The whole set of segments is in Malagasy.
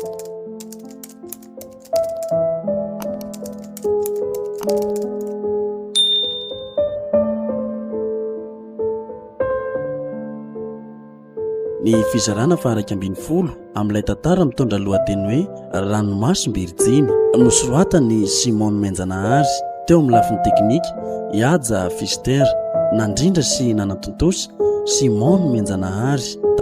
Ny fizarana faha-11 amin'ilay tantara mitondra lohateny hoe Ranomasom-birijiny, nosoratan'i Simon Nomenjanahary, teo amin'ny lafiny teknika, i Haja Fister, nandrindra sy nanatontosa, Simon Nomenjanahary.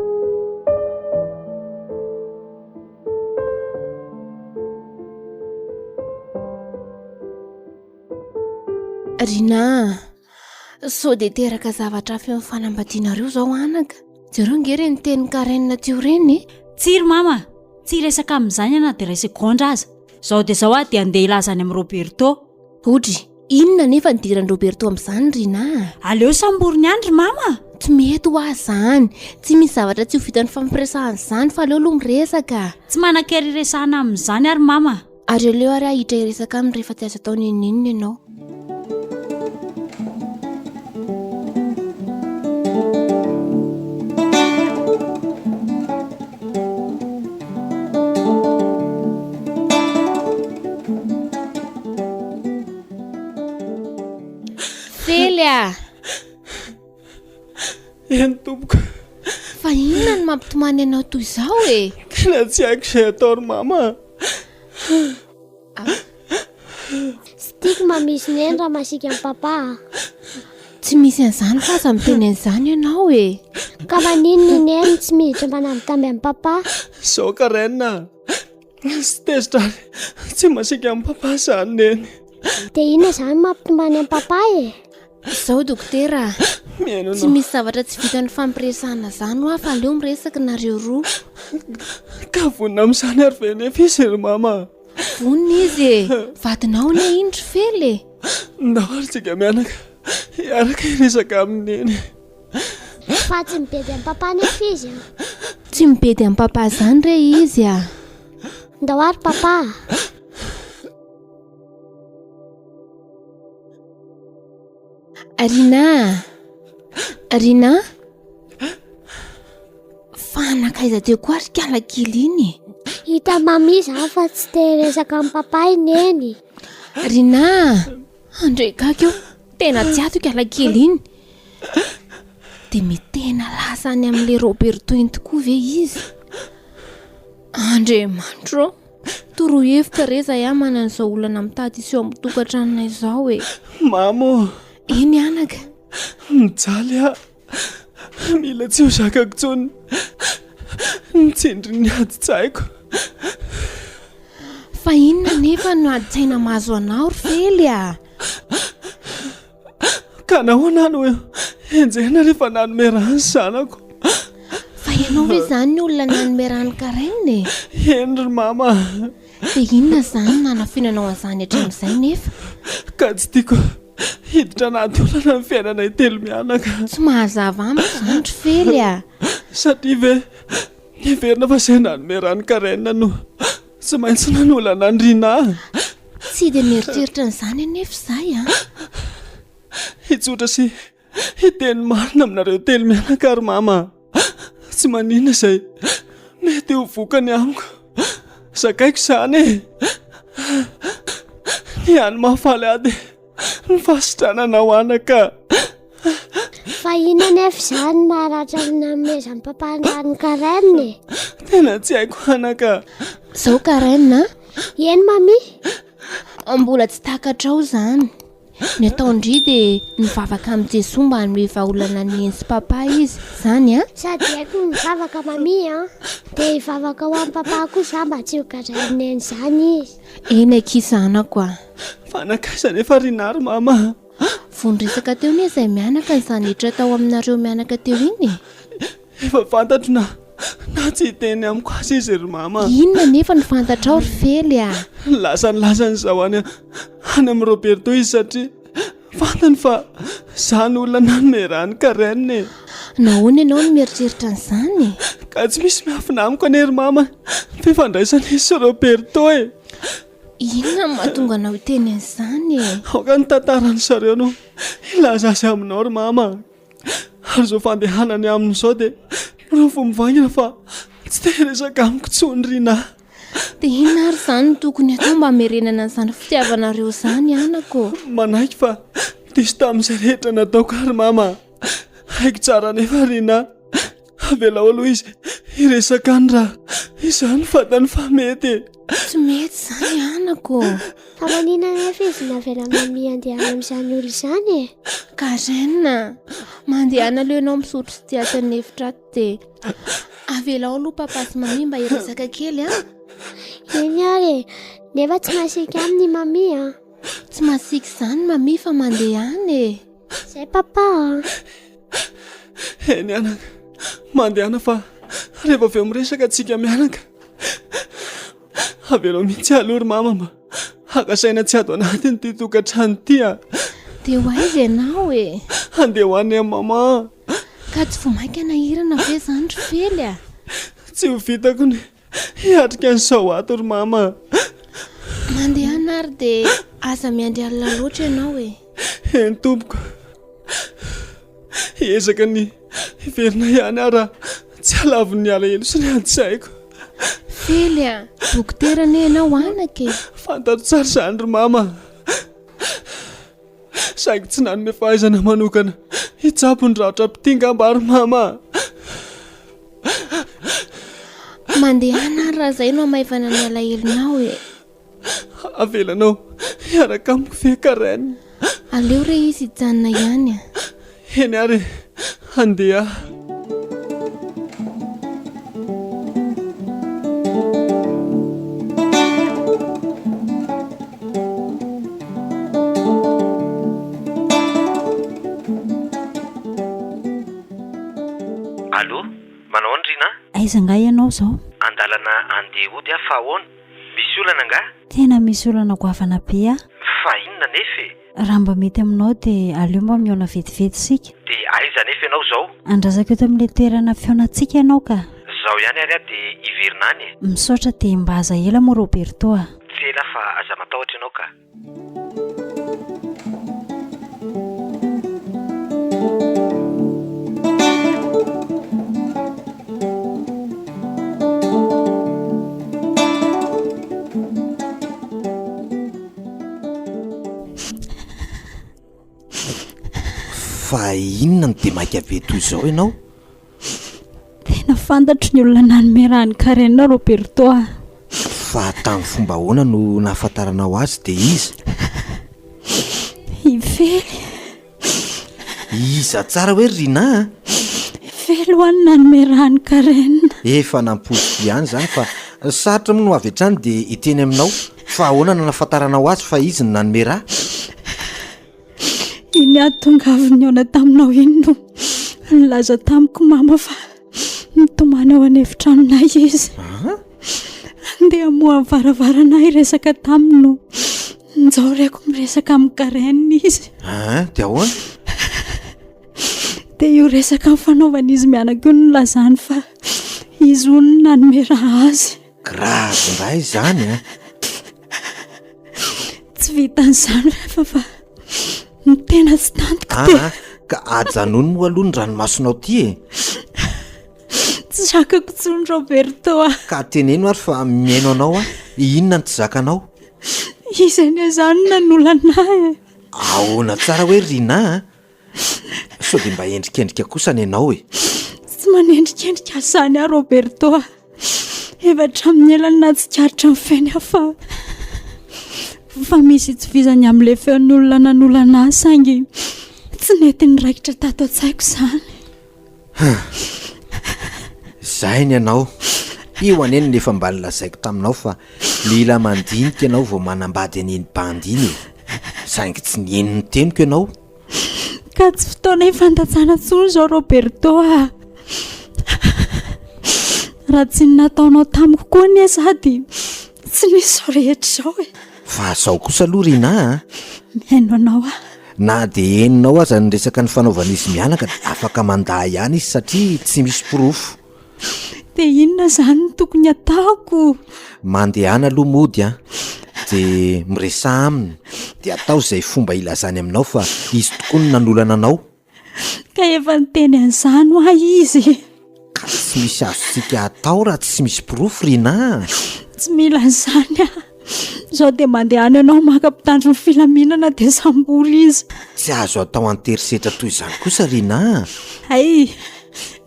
Rinah a! Sao dia teraka zavatra hafa eo amin'ny fanambadianareo izao anaka? Jereo ange ireny tenin'i Karen teo ireny e! Tsia ry mama a! Tsy hiresaka amin'izany aho na dia iray segondra aza. Izao dia izao aho dia handeha hilaza any amin'i Roberto. Odry, inona anefa ny idiran'i Roberto amin'izany Rinah a? Aleo samboriny any ry mama a! Tsy mety ho ahy izany. Tsy misy zavatra tsy ho vitan'ny fampiresahana izany fa aleo aloha miresaka. Tsy manan-kery hiresahana amin'izany aho ry mama a! Ary aleo ary aho hiditra hiresaka aminy rehefa tsy azo atao n'inon'inona ianao. Fely a! Eny tompoko. Fa inona no mampitomany anao toy izao e? Tena tsy haiko izay atao ry mama a. Tsy tiako mba misy neny raha masiaka amin'i papa a. Tsy misy an'izany fa aza miteny an'izany ianao e. Ka maninona i neny tsy miditra manambitamby amin'i papa? Izao Karen a. Tsy tezitra ary tsy masiaka amin'i papa izany neny. Dia inona izany mampitomany an'i papa e? Izao dokotera a! Mihaino Tsy anao. misy zavatra tsy vitan'ny fampiresahana izany hoa fa aleo miresaka nareo roa. Ka vonona amin'izany ary ve nefa izy ry mama a? Vonona izy e! Vadinao anie iny ry Fely e! Ndao ary tsika mianaka hiaraka hiresaka amin'i Neny. Fa tsy mibedy an'i papa nefa izy an! Tsy mibedy an'i papa izany re izy a! Ndao ary papa a! Rinah a! Rinah! Fa nankaiza teo koa ry kala kely iny e? Hitan'i Mami izany fa tsy te hiresaka amin'i papa i Neny. Rinah a! Andray gaga eo, tena tsy ato i kala kely iny. Dia mety tena lasa any amin'ilay Roberto iny tokoa ve izy? Andriamanitro ô! Toroy hevitra re izahay aho manana izao olana mitady hiseho amin'ny tokantranonay izao e. Mama ô! Eny anaka. Mijaly aho. Mila tsy ho zakako intsony ny tsindrin'ny adin-tsaiko. Fa inona anefa no adin-tsaina mahazo anao ry Fely a? Ka nahoana aho no enjehina rehefa nanome rà ny zanako? Fa ianao ve izany ny olona nanome rà an'i Karen e? Eny ry mama a! Dia inona izany no nanafinanao an'izany hatramin'izay nefa? Ka tsy tiako hiditra anaty olana ny fiainanay telo mianaka. Tsy mahazava amiko izany ry Fely a! Satria ve heverina fa izay nanome rà an'i Karen no Tsy maintsy nanolana an'i Rinah. Tsy dia mieritreritra an'izany anefa izahay an! Hitsotra sy hiteny marina aminareo telo mianaka ry mama a! Tsy maninona izay mety ho vokany amiko. Zakaiko izany e! Ny hany mahafaly ahy dia Ny fahasitrananao anaka. Fa inona anefa izany maharatra ny nanomezan'i papa ny ran'i Karen e? Tena tsy haiko anaka. Zao Karen a. Eny mami. Mbola tsy takatrao izany. Ny ataon-dry dia mivavaka amin'i Jesoa mba hanome vahaolana an'i Neny sy Papa izy. Izany a? Sady haiko ny mivavaka mami a. Dia hivavaka ho an'i Papa koa za mba tsy ho gadrain'i Neny izany izy. Eny akia zanako a. Fa nankaiza anefa ry Nary mama a? Vao niresaka teo anie izay mianaka ny zanitra tao aminareo mianaka teo iny e. Efa fantatro na na tsy hiteny amiko aza izy ry mama a. Inona anefa no fantatrao ry Fely a? Lasa nilaza an'izao any any amin'i Roberto izy satria fantany fa za no olona nanome rà an'i Karen e. Nahoana ianao no mieritreritra an'izany e? Ka tsy misy miafina amiko anie ry mama ny fifandraisan'izy sy Roberto e. Inona no mahatonga anao hiteny an'izany e? Aoka ny tantaran-dry zareo no hilaza azy aminao ry mama a. Ary izao fandehanany aminy izao dia porofo mivaingana fa tsy te hiresaka amiko intsony Rinah. Dia inona ary izany no tokony hatao mba hamerenana an'izany fitiavanareo izany anako ô? Manaiky fa diso tamin'izay rehetra nataoko ary mama a. Haiko tsara anefa Rinah. Avelao aloha izy hiresaka any raha izany no fantany fa mety e. Tsy mety izany anako ô. Fa maninona anefa izy navela Mami handeha any amin'izany olona izany e? Karen a, mandehana aloha ianao misotro sy tia ato an'efitra ato dia avelao aloha papa sy mami mba hiresaka kely an. Eny ary e, nefa tsy masiaka aminy i Mami an. Tsy masiaka izany Mami fa mandehana e. Izay papa an. Eny anaka, mandehana fa rehefa avy eo miresaka tsika mianaka. Avelao mihitsy aloha ry mama mba haka saina tsy ato anatin'ity tokantrano ity a. Dia ho aiza ianao e? Handeha ho any amin'ny mama. Ka tsy vao mainka nahirana ve izany ry Fely a? Tsy ho vitako ny hiatrika an'izao ato ry mama a. Mandehana ary dia aza miandry alina loatra ianao e. Eny tompoko. Hiezaka ny hiverina ihany aho raha tsy halavin'ny alahelo sy ny adi-tsaiko. Fely a! Dokotera anie ianao anaka e! Fantatro tsara izany ry mama a! Saingy tsy nanome fahaizana manokana hitsabo ny ratram-pitia angamba aho ry mama a! Mandehana ary raha izay no hamaivana ny alahelonao e! Avelanao hiaraka amiko ve Karen? Aleo re izy hijanona ihany a! Eny ary e, handeha aho. Allô, manao ahoana Rinah? Aiza angaha ianao izao? Andalana andeha hody aho fa ahoana? Misy olana angaha? Tena misy olana goavana be ah. Fa inona anefa e? Raha mba mety aminao dia aleo mba mihaona vetivety isika. Dia aiza anefa ianao izao? Andrasako eto amin'ilay toerana fihaonantsika ianao ka. Izao ihany ary aho dia hiverina any e. Misaotra dia mba aza ela moa Roberto ah. Tsy ela aho fa aza matahotra ianao ka. Fa inona no dia maika be toy izao ianao? Tena fantatro ny olona nanome rà an'i Karen Roberto a! Fa tamin'ny fomba ahoana no nahafantaranao azy dia iza? I Fely. Iza tsara hoe ry Rinah a? I Fely ho'a no nanome rà an'i Karen. Efa nampoiziko ihany izany fa sarotra moa no avy hatrany dia hiteny aminao fa ahoana no nahafantaranao azy fa izy no nanome rà? Iny aho tonga avy nihaona taminao iny no nilaza tamiko mama fa nitomany ao an'efitranonay izy. Andeha hamoha ny varavarana aho hiresaka taminy no njao reko miresaka amin'i Karen izy. Aa, dia ahoana? Dia io resaka nifanaovan'izy mianaka io no nilazany fa izy hono no nanome rà azy. Grave indray izany an! Tsy vitan'izany refa fa ny tena tsy tantiko dia. Aa ka ajanony moa aloha ny ranomasonao ty e! Tsy zakako intsony Roberto a! Ka teneno ary fa mihaino anao aho, inona no tsy zakanao? Izy anie izany no nanolana ahy e! Ahoana tsara hoe Rinah a? Sao dia mba endrikendrika kosa ny anao e? Tsy manendrikendrika azy izany aho Roberto a! Efa hatramin'ny ela no nahatsikaritra ny feony aho fa fa misy itovizany amin'ilay feon'ny olona nanolana ahy saingy tsy nety niraikitra tato an-tsaiko izany. Izay ny anao. Io anie no efa mba nolazaiko taminao fa mila mandinika ianao vao manambady an'iny bandy iny e. Saingy tsy nihaino ny teniko ianao. Ka tsy fotoana hifandatsana intsony izao Roberto a! Raha tsy ny nataonao tamiko koa anie sady tsy nisy izao rehetra izao e! Fa izao kosa aloha Rinah a! Mihaino anao aho. Na dia henonao aza ny resaka nifanaovan'izy mianaka dia afaka mandà ihany izy satria tsy misy porofo. Dia inona izany no tokony hataoko? Mandehana aloha mody an, dia miresaha aminy, dia atao izay fomba hilazany aminao fa izy tokoa no nanolana anao. Ka efa niteny an'izany hoa izy e! Ka tsy misy azontsika atao raha tsy misy porofo Rinah a! Tsy mila an'izany aho. Izao dia mandehana ianao maka mpitandro ny filaminana dia sambory izy. Tsy azo atao an-terisetra toy izany kosa Rinah a! Hay!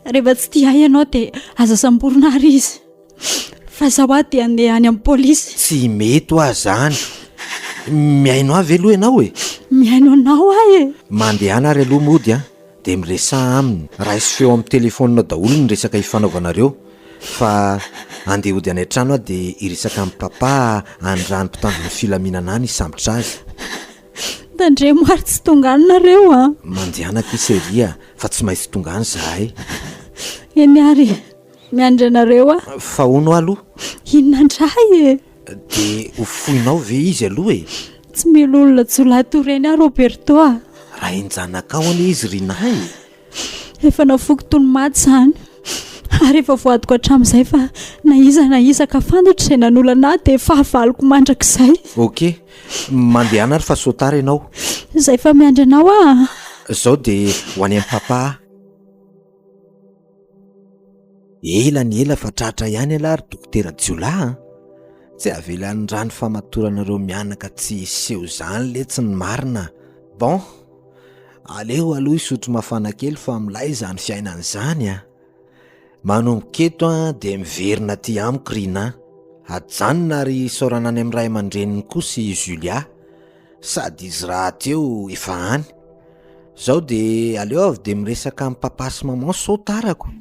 Rehefa tsy tia ahy ianao dia aza samborina ary izy. Fa izaho aho dia handeha any amin'ny polisy. Tsy mety hoa zany. Mihaino ahy ve aloha ianao e? Mihaino anao aho e! Mandehana ary aloha mody an, dia miresaha aminy. Raiso feo amin'ny telefaonina daholo ny resaka ifanaovanareo. Fa andeha hody any an-trano aho dia hiresaka amin'i Papa any rano mpitandro ny filaminana any hisambotra azy. Tandremo ary tsy tonga any nareo a! Mandehana akia chérie a, fa tsy maintsy tonga any izahay. Eny ary e! Miandry anareo aho. Fa hono aloha? Inona indray e? Dia ho foinao ve izy aloha e? Tsy mila olona jiolahy toy ireny aho Roberto a! Rain-janakao anie izy ry Nahy e! Efa nafoiko toy ny maty izany ary efa voadiko hatramin'izay fa na iza na iza ka fantatro izay nanolana ahy dia fahavaloko mandrakizay. Ok, mandehana ary fa sao tara ianao. Izay fa miandry anao aho a! Izao dia ho any amin'i Papa aho. Ela ny ela fa tratra ihany ialahy ry dokotera jiolahy a! Tsy avelan'ny rano famatoranareo mianaka tsy hiseho izany letsy ny marina. Bon, aleo aloha hisotro mafana kely fa milay izany fiainana izany a! Manomboka eto a dia miverina aty amiko Rinah. Ajanona ary isaorana any amin'ny ray aman-dreniny kosa i Julia. Sady izy rahateo efa any. Zao de aleo avy de miresaka amin'i papa sy maman sao tarako.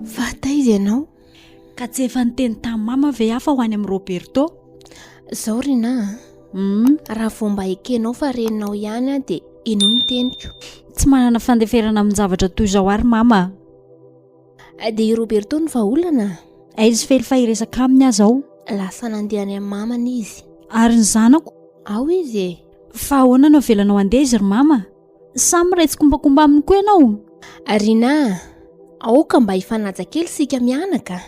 Fa taiza ianao? Ka tsy efa niteny tamin'i mama ve aho fa ho any amin'i Roberto? Zao Rinah a, Hum. raha vao mba ekenao fa reninao ihany aho dia henoy ny teniko. Tsy manana fandeferana amin-javatra toy izao ary mama a. Dia i Roberto no vahaolana? Aiza fely fa hiresaka aminy aho izao. Lasa nandeha any amin'ny mamany izy. Ary ny zanako? Ao izy e. Fa ahoana no avelanao handeha izy ry mama? Samy miray tsikombakomba aminy koa ianao? Rinah a! Aoka mba hifanaja kely isika mianaka.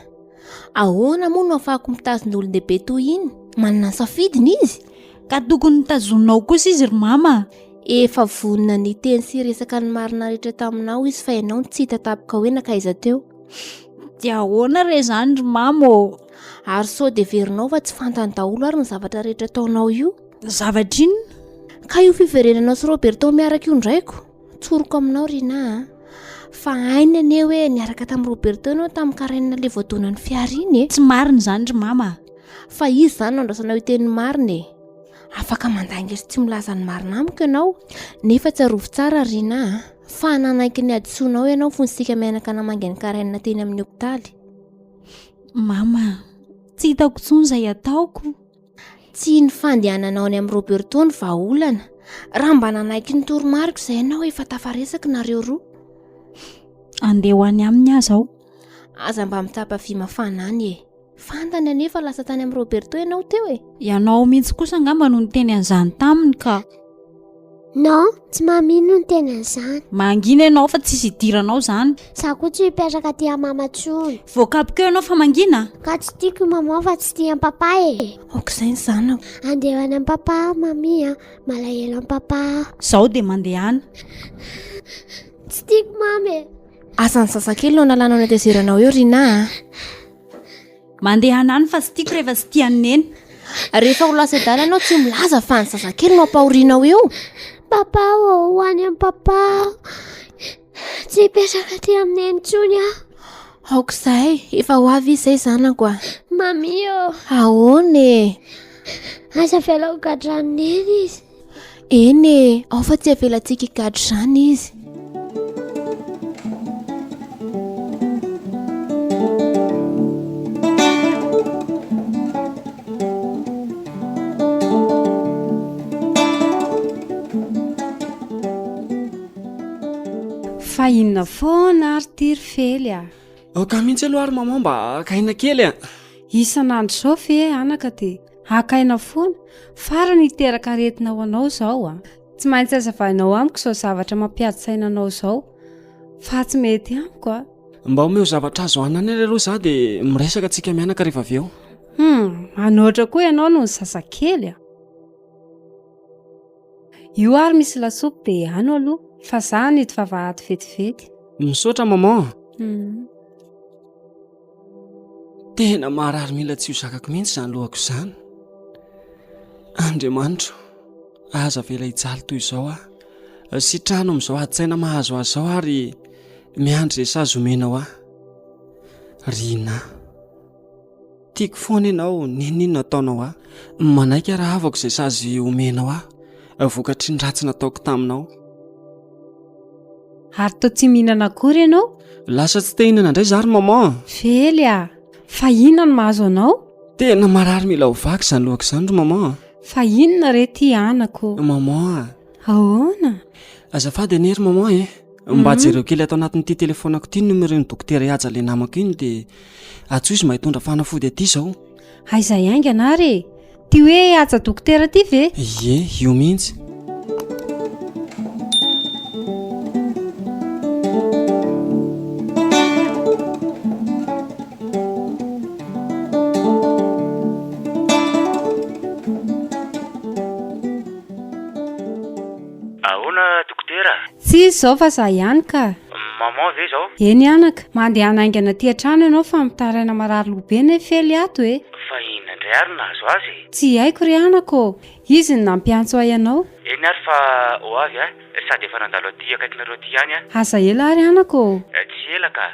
Ahoana moa no ahafahako mitazona olon-dehibe toy iny? Manana ny safidiny izy. Ka tokony notazoninao kosa izy ry mama a! Efa vonona ny hiteny sy hiresaka ny marina rehetra taminao izy fa ianao no tsy hita tampoka hoe nankaiza teo. Dia ahoana re izany ry mama ô? Ary sao dia heverinao fa tsy fantany daholo ary ny zavatra rehetra ataonao io? Zavatra inona? Ka io fiverenanao sy Roberto miaraka io indraiko, tsoriko aminao Rinah a! Fa hainy anie hoe niaraka tamin'i Roberto ianao tamin'ny Karen le voadonan'ny fiara iny e! Tsy marina izany ry mama a! Fa iza izany no andrasanao hiteny ny marina e? Afaka mandainga sy tsy milaza ny marina amiko ianao, nefa tsarovy tsara Rinah a! Fa nanaiky ny hadisoanao ianao fony isika mianaka namangy an'i Karen teny amin'ny hopitaly. Mama a! Tsy hitako intsony izay hataoko. Tsy ny fandehananao any amin'i Roberto no vahaolana. Raha mba nanaiky ny toromariko izay ianao efa tafaresaka nareo roa. Andeha ho any aminy aho izao. Aza mba mitsapa vy mafana any e. Fantany anie fa lasa tany amin'i Roberto ianao teo e. Ianao mihitsy kosa angamba no niteny an'izany taminy ka. Non, tsy mamino no niteny an'izany. Mangina ianao fa tsisy idiranao izany. Za koa tsy hipetraka aty amin'ny mama intsony. Voakapoka eo ianao fa mangina. Ka tsy tiako i maman fa tsy tia an'i papa e. Aok'izay ny zanako. Andeha ho any amin'i papa aho mamie a. Malahelo an'i papa aho. Izao dia mandehana. Tsy tiako mama e. Asa ny zazakely no analanao ny hatezeranao eo Rinah a. Mandehana any fa tsy tiako rehefa tsy tian'i Neny. Rehefa ho lasa adala ianao tsy milaza fa ny zazakely no ampahorianao eo. Papa ô, ho any amin'i papa aho. Tsy hipetraka aty amin'i Neny intsony aho. Aoka izay, efa ho avy izy izay zanako a. Mamie ô. Ahoana e? Aza avela ho gadran'i Neny izy. Eny e, ao fa tsy avelantsika higadra izany izy. Fa inona foana ary ity ry Fely a? Aoka mihitsy aloha ary maman mba haka aina kely a! Isan'andro izao ve anaka dia haka aina foana? Farany hiteraka aretina ho anao izao a! Tsy maintsy hazavainao amiko izao zavatra mampiady saina anao izao fa tsy mety amiko a! Mba omeo zavatra azo hanina any aloha za dia miresaka antsika mianaka rehefa avy eo. Hum, manoatra koa ianao noho ny zazakely a. Io ary misy lasopy dia hano aloha fa za hanidy vavahady vetivety. Misaotra maman. Hmm. Tena marary mila tsy ho zakako mihitsy izany lohako izany. Andriamanitro, aza avela hijaly toy izao aho. Sitrano amin'izao adin-tsaina mahazo azy izao ary miandry izay sazy omenao ahy. Rina. Tiako foana ianao n'inon'inona ataonao ahy. Manaiky aho raha havako izay sazy omenao ahy vokatry ny ratsy nataoko taminao. Ary toa tsy mihinana akory ianao? Lasa tsy te hihinana indray za ry maman. Vely a! Fa inona no mahazo anao? Tena marary mila ho vaky izany lohako izany ry maman a! Fa inona re ity anako? Maman a! Ahoana? Azafady anie ry maman e! Mba jereo kely ato anatin'ity telefaonako ity ny numéro-n'ny dokotera Haja ilay namako iny dia antsoy izy mba hitondra fanafody aty izao. Aiza haingana ary e! Ty hoe Haja dokotera ty ve? Ie, io mihitsy. Ahoana dokotera? Tsy izy izao fa za ihany ka. Maman ve izao? Eny anaka, mandehana haingana aty an-trano ianao fa mitaraina marary loha be ne Fely ato e. Fa inona indray ary no nahazo azy e? Tsy haiko ry anaka ô! Izy no nampiantso ahy anao. Eny ary fa ho avy aho, sady efa nandalo aty akaikinareo aty ihany aho. Aza ela ary anaka ô! Tsy ela ka.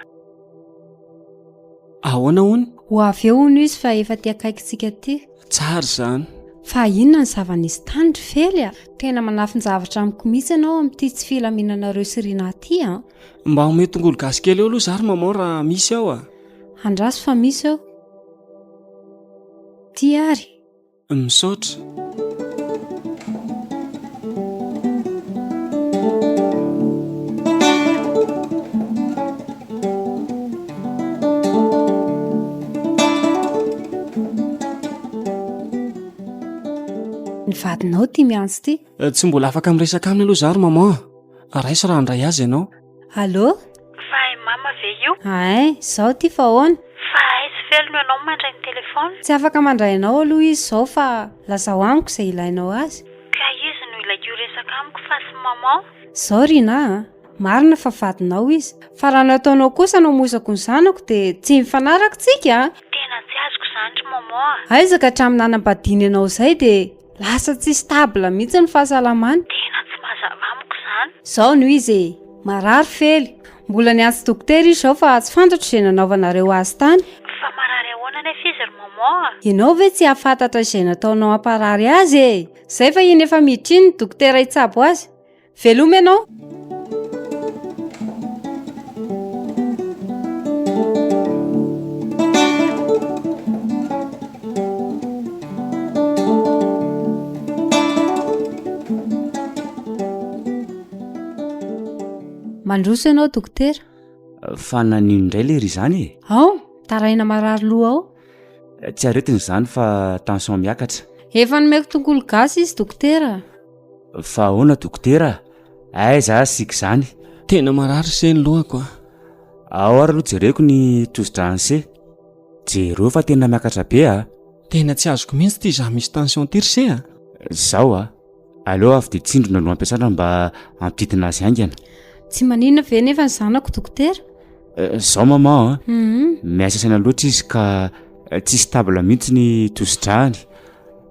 Ahoana hono? Ho avy eo hono izy fa efa aty akaikintsika aty. Tsara izany. Fa inona ny zava-nisy tany ry Fely a? Tena manafin-javatra amiko mihitsy ianao amin'ity tsy filaminanareo sy Rinah ity a! Mba omeo tongolo gasy kely eo aloha za ry maman raha misy ao a! Andraso fa misy eo. Ty ary. Misaotra. Ny vadinao ity miantso ity. Eh, tsy mbola afaka miresaka aminy aloha za ry maman a. Raiso raha handray azy ianao. Allô? Fa hay mama ve io? Hay, izao ity fa ahoana? Fa aiza velona ianao mandray ny telephone? Tsy afaka mandray anao aloha izy izao fa lazao amiko izay ilainao azy. Ka izy no ilaiko hiresaka amiko fa tsy maman? Izao Rinah a! Marina fa vadinao izy, fa raha ny ataonao kosa no hamoizako ny zanako dia tsy mifanaraka tsika a! Tena tsy azoko izany ry maman a! Aiza ka hatramin'ny nanambadiany anao izay dia lasa tsy stable mihitsy ny fahasalamany. Tena tsy mazava amiko izany. Izao no izy e! Marary Fely. Mbola niantso dokotera izy izao fa tsy fantatro izay nanaovanareo azy tany. Fa marary ahoana anefa izy ry maman a? Ianao ve tsy hahafantatra izay nataonao hamparary azy e! Izay fa iny efa miditra iny ny dokotera hitsabo azy. Veloma ianao. Mandroso ianao dokotera. Fa nanino indray lery izany e? Ao, taraina marary loha ao. Tsy aretina izany fa tension miakatra. Efa nomeko tongolo gasy izy dokotera. Fa ahoana dokotera a? Aiza ary sika izany? Tena marary se ny lohako a. Ao ary aloha jereko ny tosi-drà se. Jereo fa tena miakatra be a. Tena tsy azoko mihitsy ity za misy tension ity ry se a. Zao a. Aleo avy dia tsindrona no ampiasana mba hampidina azy haingana. Tsy maninona ve nefa ny zanako dokotera? Eh, zao maman a. Mhm. Miasa saina loatra izy ka eh, tsy stable mihitsy ny tosi-dràny.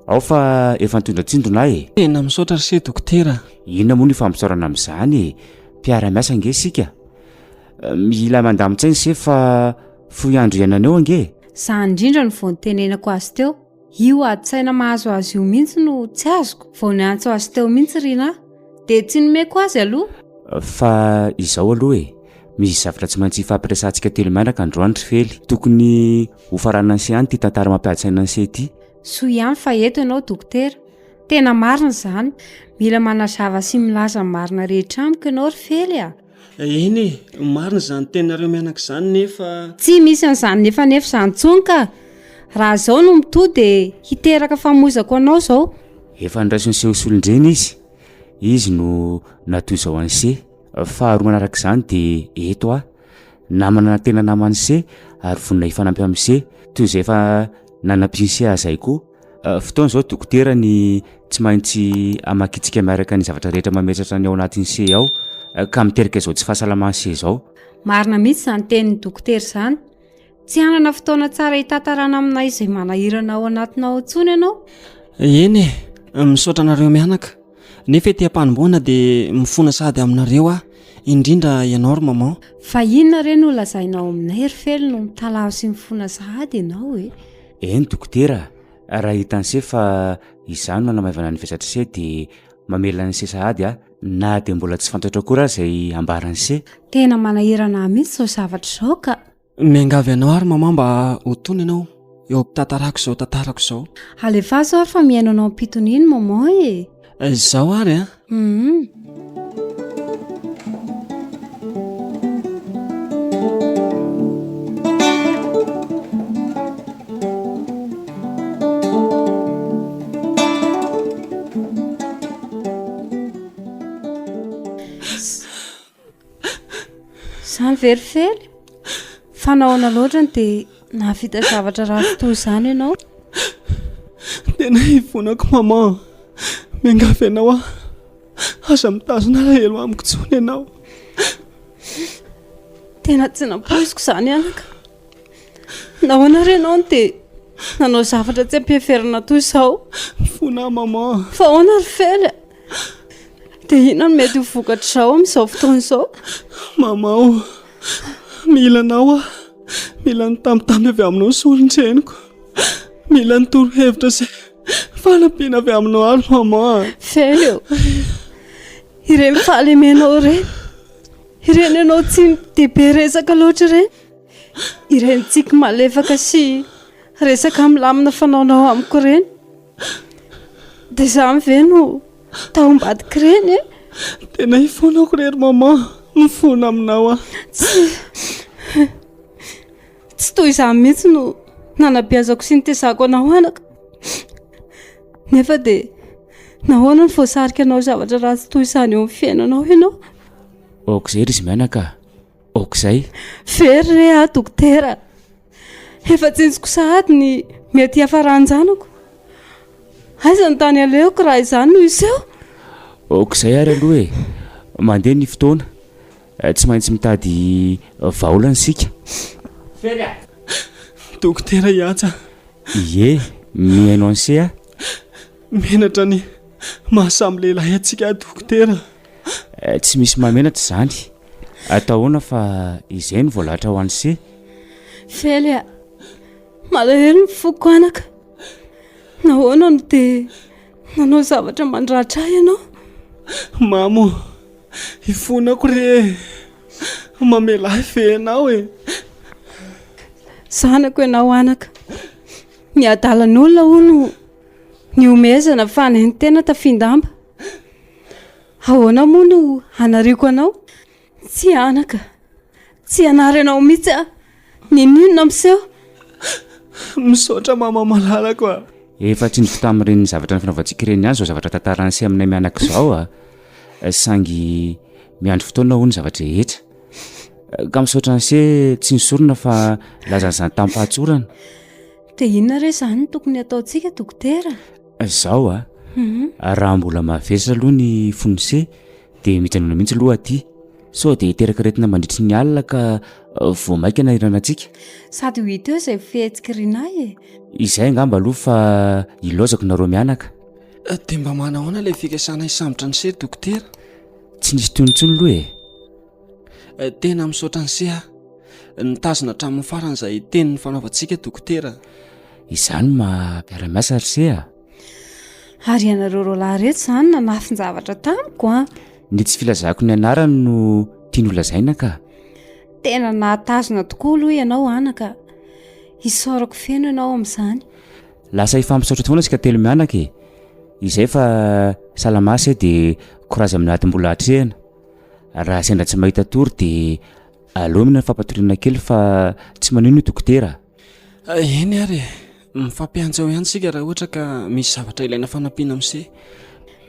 Ao fa efa nitondra tsindrona aho e. Tena misaotra ry se dokotera a. Inona moa no ifampisaorana amin'izany e? Mpiara-miasa ange isika. Mila mandamin-tsaina se fa fohy andro iainana eo ange e. Izany indrindra no vao nitenenako azy teo. Io adin-tsaina mahazo azy io mihitsy no tsy azoko. Vao niantso azy teo mihitsy Rinah. Dia tsy nomeko azy aloha. Fa izao aloha e. Misy zavatra tsy maintsy hifampiresahantsika telo mianaka androany ry Fely. Tokony hofaranan'i se ihany ity tantara mampiady saina an'i se ity. Soa ihany fa eto ianao dokotera. Tena marina izany. Mila manazava sy milaza ny marina rehetra amiko ianao ry Fely a! Eny e, marina izany teninareo mianaka izany nefa. Tsy misy an'izany nefa nefa izany intsony ka! Raha izao no mitohy dia hiteraka famoizako anao izao. Efa noraisin'i Seho solon-dreny izy. Izy no natoy izao an'i Se. Faharoa manaraka izany dia eto aho. Namana tena naman'i se ary vonona hifanampy amin'i se toy izay efa nanampian'i se azy zay koa. Fotoana izao dokotera ny tsy maintsy hamakintsika miaraka ny zavatra rehetra mamesatra ny ao anatin'i se ao ka miteraka izao tsy fahasalaman'i se izao. Marina mihitsy izany tenin'ny dokotera izany. Tsy hanana fotoana tsara hitantarana aminay izay manahirana ao anatinao intsony ianao. Eny e, misaotra anareo mianaka. Nefa ety am-panombohana dia mifona sahady aminareo aho, indrindra ianao ry maman. Fa inona re no lazainao aminay ry Fely no mitalaho sy mifona sahady ianao e? Eny dokotera, raha hitan'i se fa izaho no nanamaivana ny vesatr'i se dia mamela an'i se sahady aho, na dia mbola tsy fantatro akory aza izay ambaran'i se. Tena manahirana ahy mihitsy izao zavatra izao ka. Miangavy anao ary maman mba ho tony ianao eo am-pitantarako izao tantarako izao. Alefaso ary fa mihaino anao am-pitoniana i maman e. Izao ary an. Hum. Izany ve ry Fely? Fa nahoana loatra no dia nahavita zavatra ratsy toy izany ianao? Tena ivonako maman. Miangavy anao aho. Aza mitazona alahelo amiko intsony ianao. Tena tsy nampoiziko izany anaka. Nahoana re ianao no dia nanao zavatra tsy am-piheverana toy izao? Mifona aho maman. Fa ahoana ry Fely a? Dia inona no mety ho vokatr'izao amin'izao fotoana izao? Mama o, mila anao aho. Mila ny tambitamby avy aminao ny solon-dreniko. Mila ny torohevitra sy fanampiana avy aminao ary mama a. Fely o, ireny fahalemenao ireny, ireny ianao tsy dia be resaka loatra ireny, ireny tsiky malefaka sy resaka milamina fanaonao amiko ireny. Dia izany ve no tao ambadik'ireny e? Tena ifonako re ry maman, mifona aminao aho. Tsy tsy toy izany mihitsy no nanabeazako sy nitezako anao anaka. Nefa dia nahoana no voasarika hanao zavatra ratsy toy izany eo amin'ny fiainanao ianao? Aok'izay ry izy mianaka a! Aok'izay. Very re aho dokotera. Efa tsinjoko sahady ny mety hiafaran-janako. Aiza ny tany alehako raha izany no hiseho? Aok'izay ary aloha e. Mandeha ny fotoana. Tsy maintsy mitady vahaolana isika. Fery a! Dokotera Ihaja. Ie, mihaino an'se aho. Menatra ny maha samy lehilahy antsika dokotera. Tsy misy mahamenatra izany. Atao ahoana fa izay no voalahatra ho an'i se. Fely a! Malahelo ny foko anaka. Nahoana no dia nanao zavatra mandratra ahy ianao? Mamo, ifonako re e! Mamela ahy ve ianao e? Zanako ianao anaka. Ny adalan'olona hono nihomehezana fa nentin-tena tafin-damba. Ahoana moa no hanariako anao? Tsia anaka, tsy hanary anao mihitsy aho, n'inon'inona miseho. Misaotra mama malalako a! Efa tsindriko tamin'ireny zavatra nifanaovantsika ireny ihany izao zavatra tantaran'i se aminay mianaka izao a! Saingy miandry fotoana hono ny zava-drehetra. Ka misaotra an'i se tsy nisorona fa nilaza an'izany tamim-pahatsorana. Dia inona re izany no tokony hataontsika dokotera? Izao a, raha mbola mavesatra aloha ny fon'i se dia mijanona mihitsy aloha aty. Sao dia hiteraka aretina mandritry ny alina ka vao mainka hanahirana antsika. Sady ho hita eo izay fihetsiky Rinah e. Izay angamba aloha fa ilaozako nareo mianaka. Dia mba manahoana ilay fikasana hisambotra an'i se ry dokotera? Tsy nisy tohiny intsony aloha e. Tena misaotra an'i se aho. Nitazona hatramin'ny farany izay teny nifanaovantsika dokotera. Izany maha mpiara-miasa ry se a! Ary ianareo roalahy ireto izany nanafin-javatra tamiko an! Ny tsy filazako ny anarany no tiany holazaina ka. Tena nahatazona tokoa aloha ianao anaka. Isaorako feno ianao amin'izany. Lasa hifampisaotra foana isika telo mianaka e! Izay fa salama se dia courage amin'ny ady mbola atrehina. Raha sendra tsy mahita tory dia Aleo mila fampatoriana kely fa tsy manino io dokotera a. Eny ary e, mifampiantso eo ihany isika raha ohatra ka misy zavatra ilaina fanampiana amin'ny se.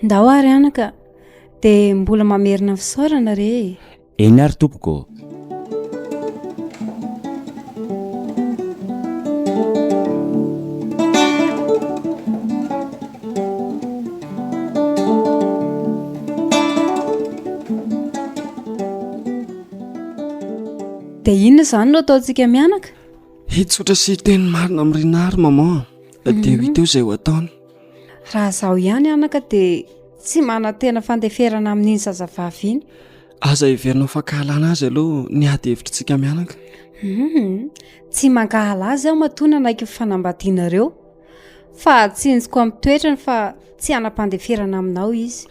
Ndao ary anaka, dia mbola mamerina fisaorana re e. Eny ary tompoko ô. Dia inona izany no ataontsika mianaka? Hitsotra sy hiteny marina amin'i Rinah ry maman a. Dia ho hita eo izay ho ataony. Raha izaho ihany anaka dia tsy manantena fandeferana amin'iny zazavavy iny. Aza heverina ho fankahalana azy aloha ny ady hevitr'tsika mianaka. Hum, tsy mankahala azy aho matoa nanaiky ny fanambadianareo. Fa tsinjoko amin'ny toetrany fa tsy hanam-pandeferana aminao izy.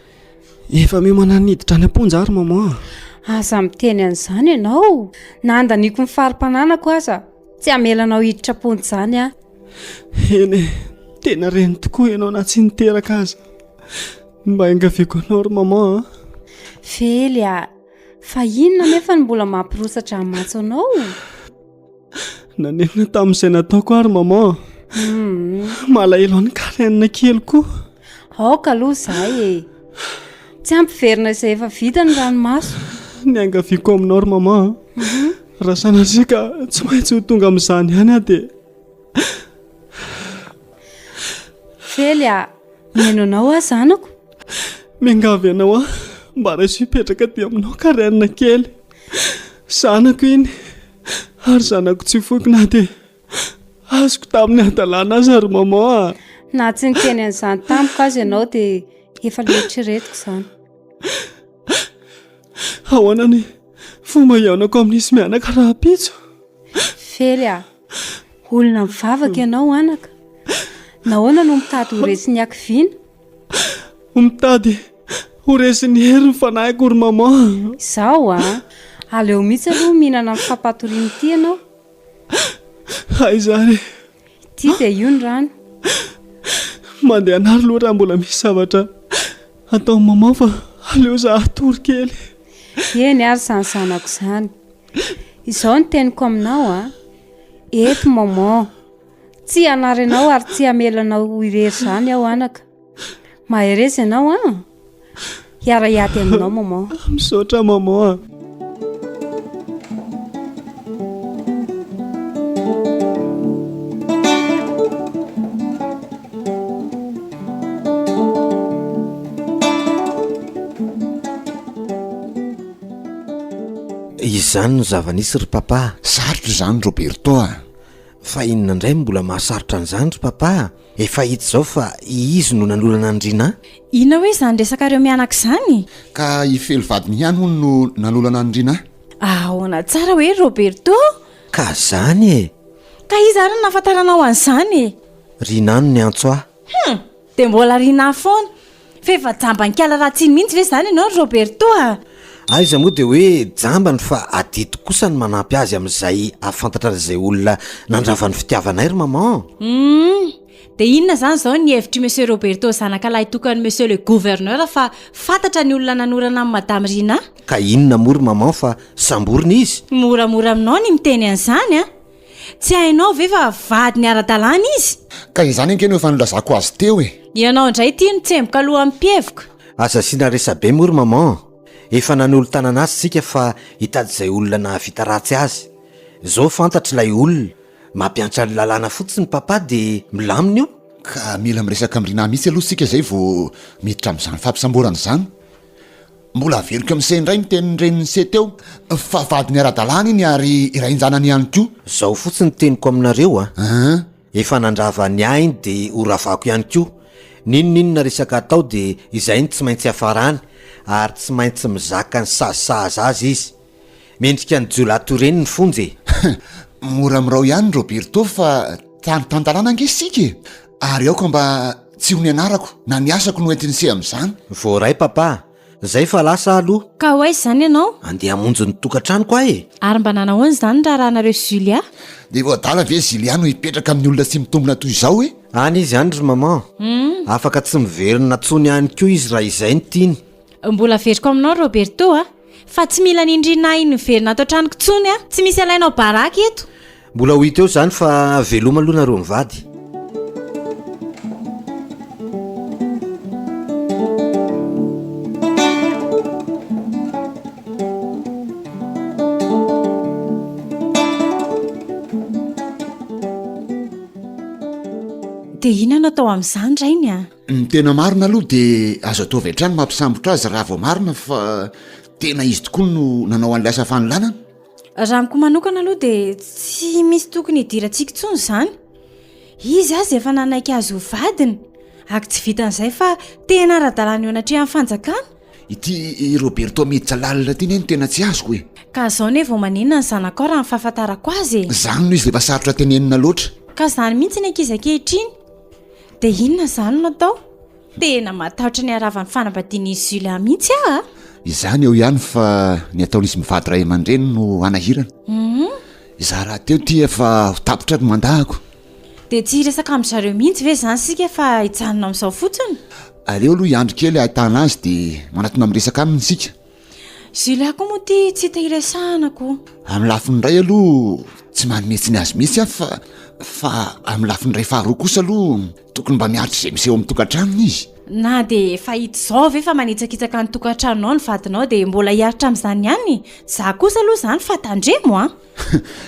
Efa miomana ny hiditra any am-ponja ary maman a. Aza miteny an'izany ianao. Na handaniako ny fari-pananako aza, tsy hamela anao hiditra am-ponja izany aho. Eny e, tena reny tokoa ianao na tsy niteraka aza. Mba iangaviako anao ry maman a. Vely a, fa inona anefa no mbola mampirotsa-dranomaso anao? Nanenina tamin'izay nataoko aho ry maman. Hmm. Malahelo an'i Karen kely koa. Aoka aloha izahay e. Tsy hampiverina izay efa vita ny ranomaso. Ny angaviako aminao ry maman. Mhm. Raha sanatria ka tsy maintsy ho tonga amin'izany ihany aho dia Fely a, mihaino anao aho zanako. Miangavy anao aho mba raiso hipetraka aty aminao Karen kely. Zanako iny ary zanako tsy foiko na dia azoko tamin'ny hadalana aza ry maman a. Na tsy niteny an'izany tamiko aza ianao dia efa noeritreretiko izany. Ahoana ny fomba hihaonako amin'izy mianaka rahampitso? Fely a, olona mivavaka ianao anaka. Nahoana no mitady ho resin'ny hakiviana? Mitady ho resin'ny hery ny fanahiko ry maman. Izao a, aleo mihitsy aloha mihinana ny fampatoriana ity ianao. Aiza ary? Ity dia io ny rano. Mandehana ary aloha raha mbola misy zavatra ataon'i maman fa aleo za hatory kely. Eny ary izany zanako izany. Izao ny teniko aminao a, eto maman. Tsy hanary anao ary tsy hamela anao ho irery izany aho anaka. Mahereza ianao an! Hiara-hiady aminao maman. Misaotra maman a! Izany no zava-nisy ry papa. Sarotra izany Roberto a! Fa inona indray no mbola mahasarotra an'izany ry papa a? Efa hita izao fa izy no nanolana an'i Rinah. Inona hoe izany resakareo mianaka izany? Ka i Felo vadiny ihany hono no nanolana an'i Rinah. Ahoana tsara hoe ry Roberto? Ka zany e! Ka iza ary no nahafantaranao an'izany e? Rinah no niantso ahy. Hum! Dia mbola Rinah foana. Fa efa jamban'ny kala ratsy iny mihitsy ve izany ianao ry Roberto a? Aiza moa dia hoe jambany fa adidiko kosa ny manampy azy amin'izay hahafantatra an'izay olona nandrava ny fitiavanay ry maman. Humm! Dia inona izany izao ny hevitr'i Monsieur Roberto zanaka lahitokan'i Monsieur le Gouverneur fa fantatra ny olona nanorana an'i Madame Rinah? Ka inona moa ry maman fa samborina izy? Moramora aminao ny miteny an'izany an! Tsy hainao ve fa vadiny ara-dalàna izy? Ka izany ange no efa nilazako azy teo e! Ianao indray ity no tsemboka alohan'ny mpihevoka. Aza asiana resabe moa ry maman, efa nanolo-tanana azy tsika fa hitady izay olona nahavita ratsy azy. Zao fantatry ilay olona, mampiantra ny lalàna fotsiny papa dia milamina io. Ka mila miresaka amin'i Rinah mihitsy aloha isika izay vao miditra amin'izany fampisamborana izany. Mbola averiko amin'i Se indray ny tenin'ny renin'i Se teo fa vadiny ara-dalàna iny ary rain-janany ihany koa. Zao fotsiny teniko aminareo a! Efa nandrava ny ahy iny de ho ravako ihany koa. N'inon'inona resaka atao de izay no tsy maintsy hiafarany ary tsy maintsy mizaka ny sazy sahaza azy izy. Mendrika ny jiolahy toy ireny ny fonja e! Mora mirao ihany Roberto fa tany tan-dalàna ange isika e! Ary aoka mba tsy ho ny anarako na ny asako no entin'i se amin'izany. Voaray papa, zay fa lasa aho aloha. Ka ho aiza izany ianao? Andeha hamonjy ny tokantranoko aho e! Ary mba nanahoana izany ny raharahanareo sy Julia? Dia vao adala ve Julia no hipetraka amin'ny olona tsy mitombina toy izao e? Any izy any ry maman. Afaka tsy miverina intsony any koa izy raha izay no tiany. Mbola averiko aminao Roberto a! Fa tsy mila an'indry na iny miverina ato an-tranoko intsony aho. Tsy misy alainao baraka eto. Mbola ho hita eo izany fa veloma aloha nareo mivady. Dia inona no atao amin'izany rainy a? Ny tena marina aloha dia azo atao avy hatrany mampisambotra azy raha vao marina fa tena izy tokoa no nanao an'ilay asa fanolanana. Raha amiko manokana aloha dia tsy misy tokony hidirantsika intsony izany. Izy aza efa nanaiky azy ho vadiny, ary tsy vitan'izay fa tena ara-dalàna eo anatrehan'ny fanjakana. Ity Roberto miditra lalina ity ne no tena tsy azoko e. Ka zao ne vao maninona ny zanakao raha ny fahafantarako azy e. Zany no izy rehefa sarotra tenenina loatra. Ka zany mihitsy ny ankizy ankehitriny. Dia inona izany no atao? Tena matahotra ny haravan'ny fanambadian'i Julia mihitsy aho a! Izany eo ihany fa ny ataon'izy mivady ray aman-dreny no hanahirana. Izaho rahateo ity efa ho tapitra ny mandat-ko. Dia tsy hiresaka amin-dry zareo mihitsy ve izany isika fa hijanona amin'izao fotsiny? Aleo aloha hiandry kely ahitana azy dia manatona miresaka aminy isika. Julia koa moa ity tsy hita hiresahana ko. Amin'ny lafiny iray aloha tsy manome tsiny azy mihitsy aho fa fa amin'ny lafiny iray faharoa kosa aloha tokony mba miaritra izay miseho amin'ny tokantranony izy. Na dia efa hita izao ve fa manitsakitsaka ny tokantranonao ny vadinao dia mbola hiaritra amin'izany ihany? Za kosa aloha izany fa tandremo an!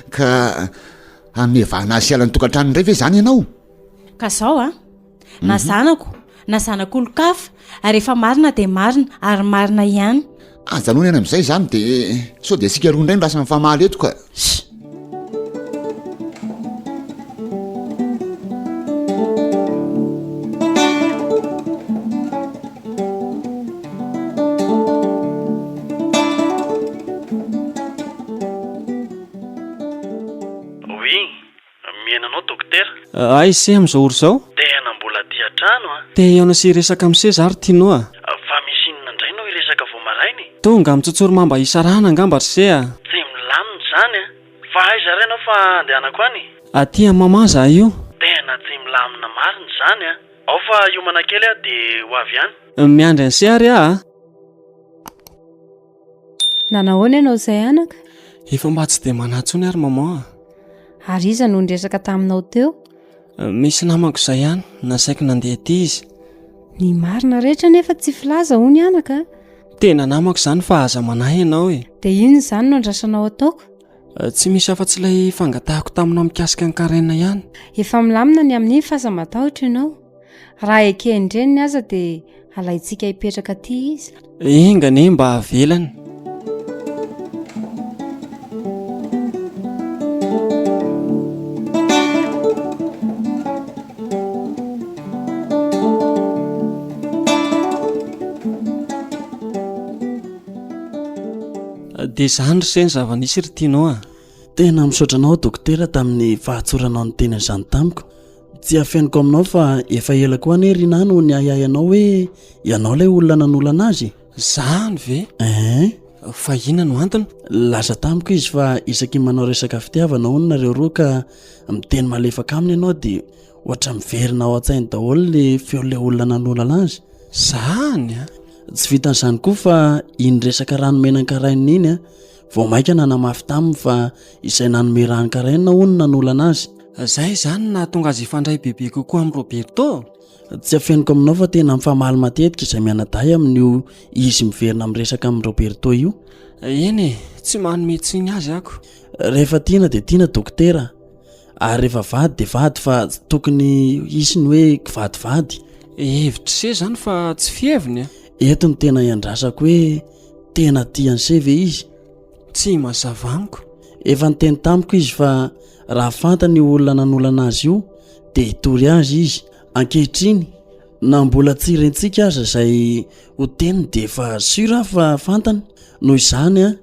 Ka hanome vahana azy hiala ny tokantranony indray ve izany ianao? Ka zao an! Na zanako, na zanak'olon-kafa, ary efa marina dia marina, ary marina ihany. Ajanony any amin'izay izany dia sao dia isika roa indray no lasa mifamaly eto ka. Sh! Oui, Mihaino anao dokotera. Aiza se amin'izao ora izao? Tena mbola aty an-trano a. Te hihaona sy hiresaka amin'i se za ry Tino a. Fa misy inona indray no hiresaka vao maraina e? Tonga mitsotsori-mamba hisarahana angamba ry se a. Tsy milamina izany a. Fa aiza ary ianao fa andehanako any e? Aty amin'i maman za io. Tena tsy milamina marina izany a. Ao fa hiomana kely aho dia ho avy any. Miandry an'i se ary aho a. Nanahoana ianao izay anaka? Efa mba tsy dia manahy intsony ary maman a. Ary iza no niresaka taminao teo? Misy namako izay ihany, nasaiko nandeha aty izy. Ny marina rehetra anefa tsy filaza hono anaka a. Tena namako izany fa aza manahy ianao e. Dia inona izany no andrasanao ataoko? Tsy misy afa-tsy ilay fangatahako taminao mikasika an'i Karen ihany. Efa milamina ny amin'iny fa aza matahotra ianao. Raha eken-dreniny aza dia alaintsika hipetraka aty izy. Enga anie mba havelany. Dia izany ry se ny zava-nisy ry Tino a. Tena misaotra anao dokotera tamin'ny fahatsoranao niteny an'izany tamiko. Tsy afeniko aminao fa efa ela koa anie Rinah no niahiahy anao hoe ianao ilay olona nanolana azy e. Zany ve? Eeh. Fa inona no antony? Nilaza tamiko izy fa isaky ny manao resaka fitiavana hono nareo roa ka miteny malefaka aminy ianao dia ohatra miverina ao an-tsainy daholo le feon'ilay olona nanolana azy. Zany a! Tsy vitan'izany koa fa iny resaka rano mena ankarainina iny a, vao mainka nanamafy taminy fa izay nanome rano karainina hono nanolana azy. Zay izany no nahatonga azy hifandray bebe kokoa amin'i Roberto? Tsy afeniko aminao fa tena mifamaly matetika izay mianadahy amin'io izy miverina miresaka amin'i Roberto io. Eny e, tsy manome tsiny azy ako. Rehefa tiana dia tiana dokotera, ary rehefa vady dia vady fa tsy tokony hisy ny hoe kivadivady. Hevitr'i se izany fa tsy fiheviny a! Eto no tena iandrasako hoe tena tia an'i se ve izy? Tsy mazava amiko. Efa niteny tamiko izy fa raha fantany io olona nanolana azy io dia hitory azy izy. Ankehitriny, na mbola tsy rentsika aza izay ho teniny dia efa sûr aho fa fantany. Noho izany an,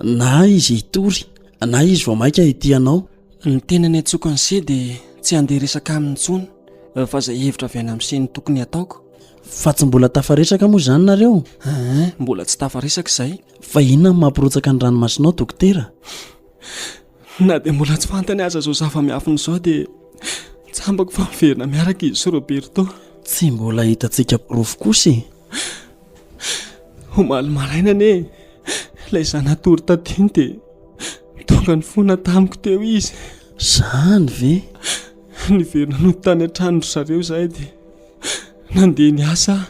na izy hitory na izy vao mainka hitia anao. Ny tena niantsoako an'i Se dia tsy handeha hiresaka aminy intsony fa izay hevitra avy any amin'i Se no tokony hataoko. Fa tsy mbola tafaresaka moa izany nareo? Aa, mbola tsy tafaresaka izay. Fa inona no mampirotsaka ny ranomasonao dokotera? Na dia mbola tsy fantany aza izao zava-miafina izao dia tsambako fa miverina miaraka izy sy Roberto. Tsy mbola hitantsika porofo kosa e! Omaly maraina anie ilay izaho natory taty iny dia tonga nifona tamiko teo izy. Izany ve? Niverina nody tany an-tranon-dry zareo izahay dia nandeha niasa aho.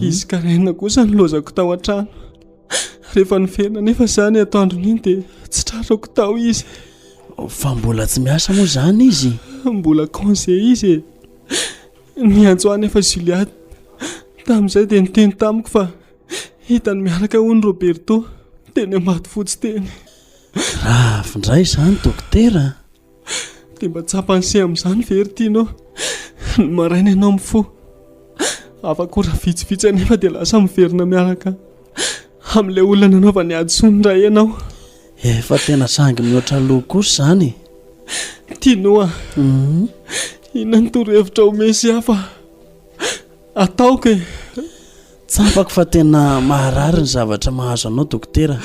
Izy Karen kosa nilaozako tao an-trano. Rehefa niverina anefa izany atoandron'iny dia tsy tratrako tao izy. Fa mbola tsy miasa moa izany izy? Mbola congé izy e. Niantso ahy anefa Julia tamin'izay dia niteny tamiko fa hitany miaraka hono Roberto teny Ambatofotsy teny. Grave indray izany dokotera a! Dia mba tsapan'i se amin'izany ve ry Tino? Ny maraina ianao mifoha. Afaka ora vitsivitsy anefa dia lasa miverina miaraka amin'ilay olona nanaovany hadisoana indray ianao. Efa tena sangy mihoatra loha kosa izany e! Tino a! Inona ny torohevitra omey sy hafa ataoko e? Tsapako fa tena maharary ny zavatra mahazo anao dokotera.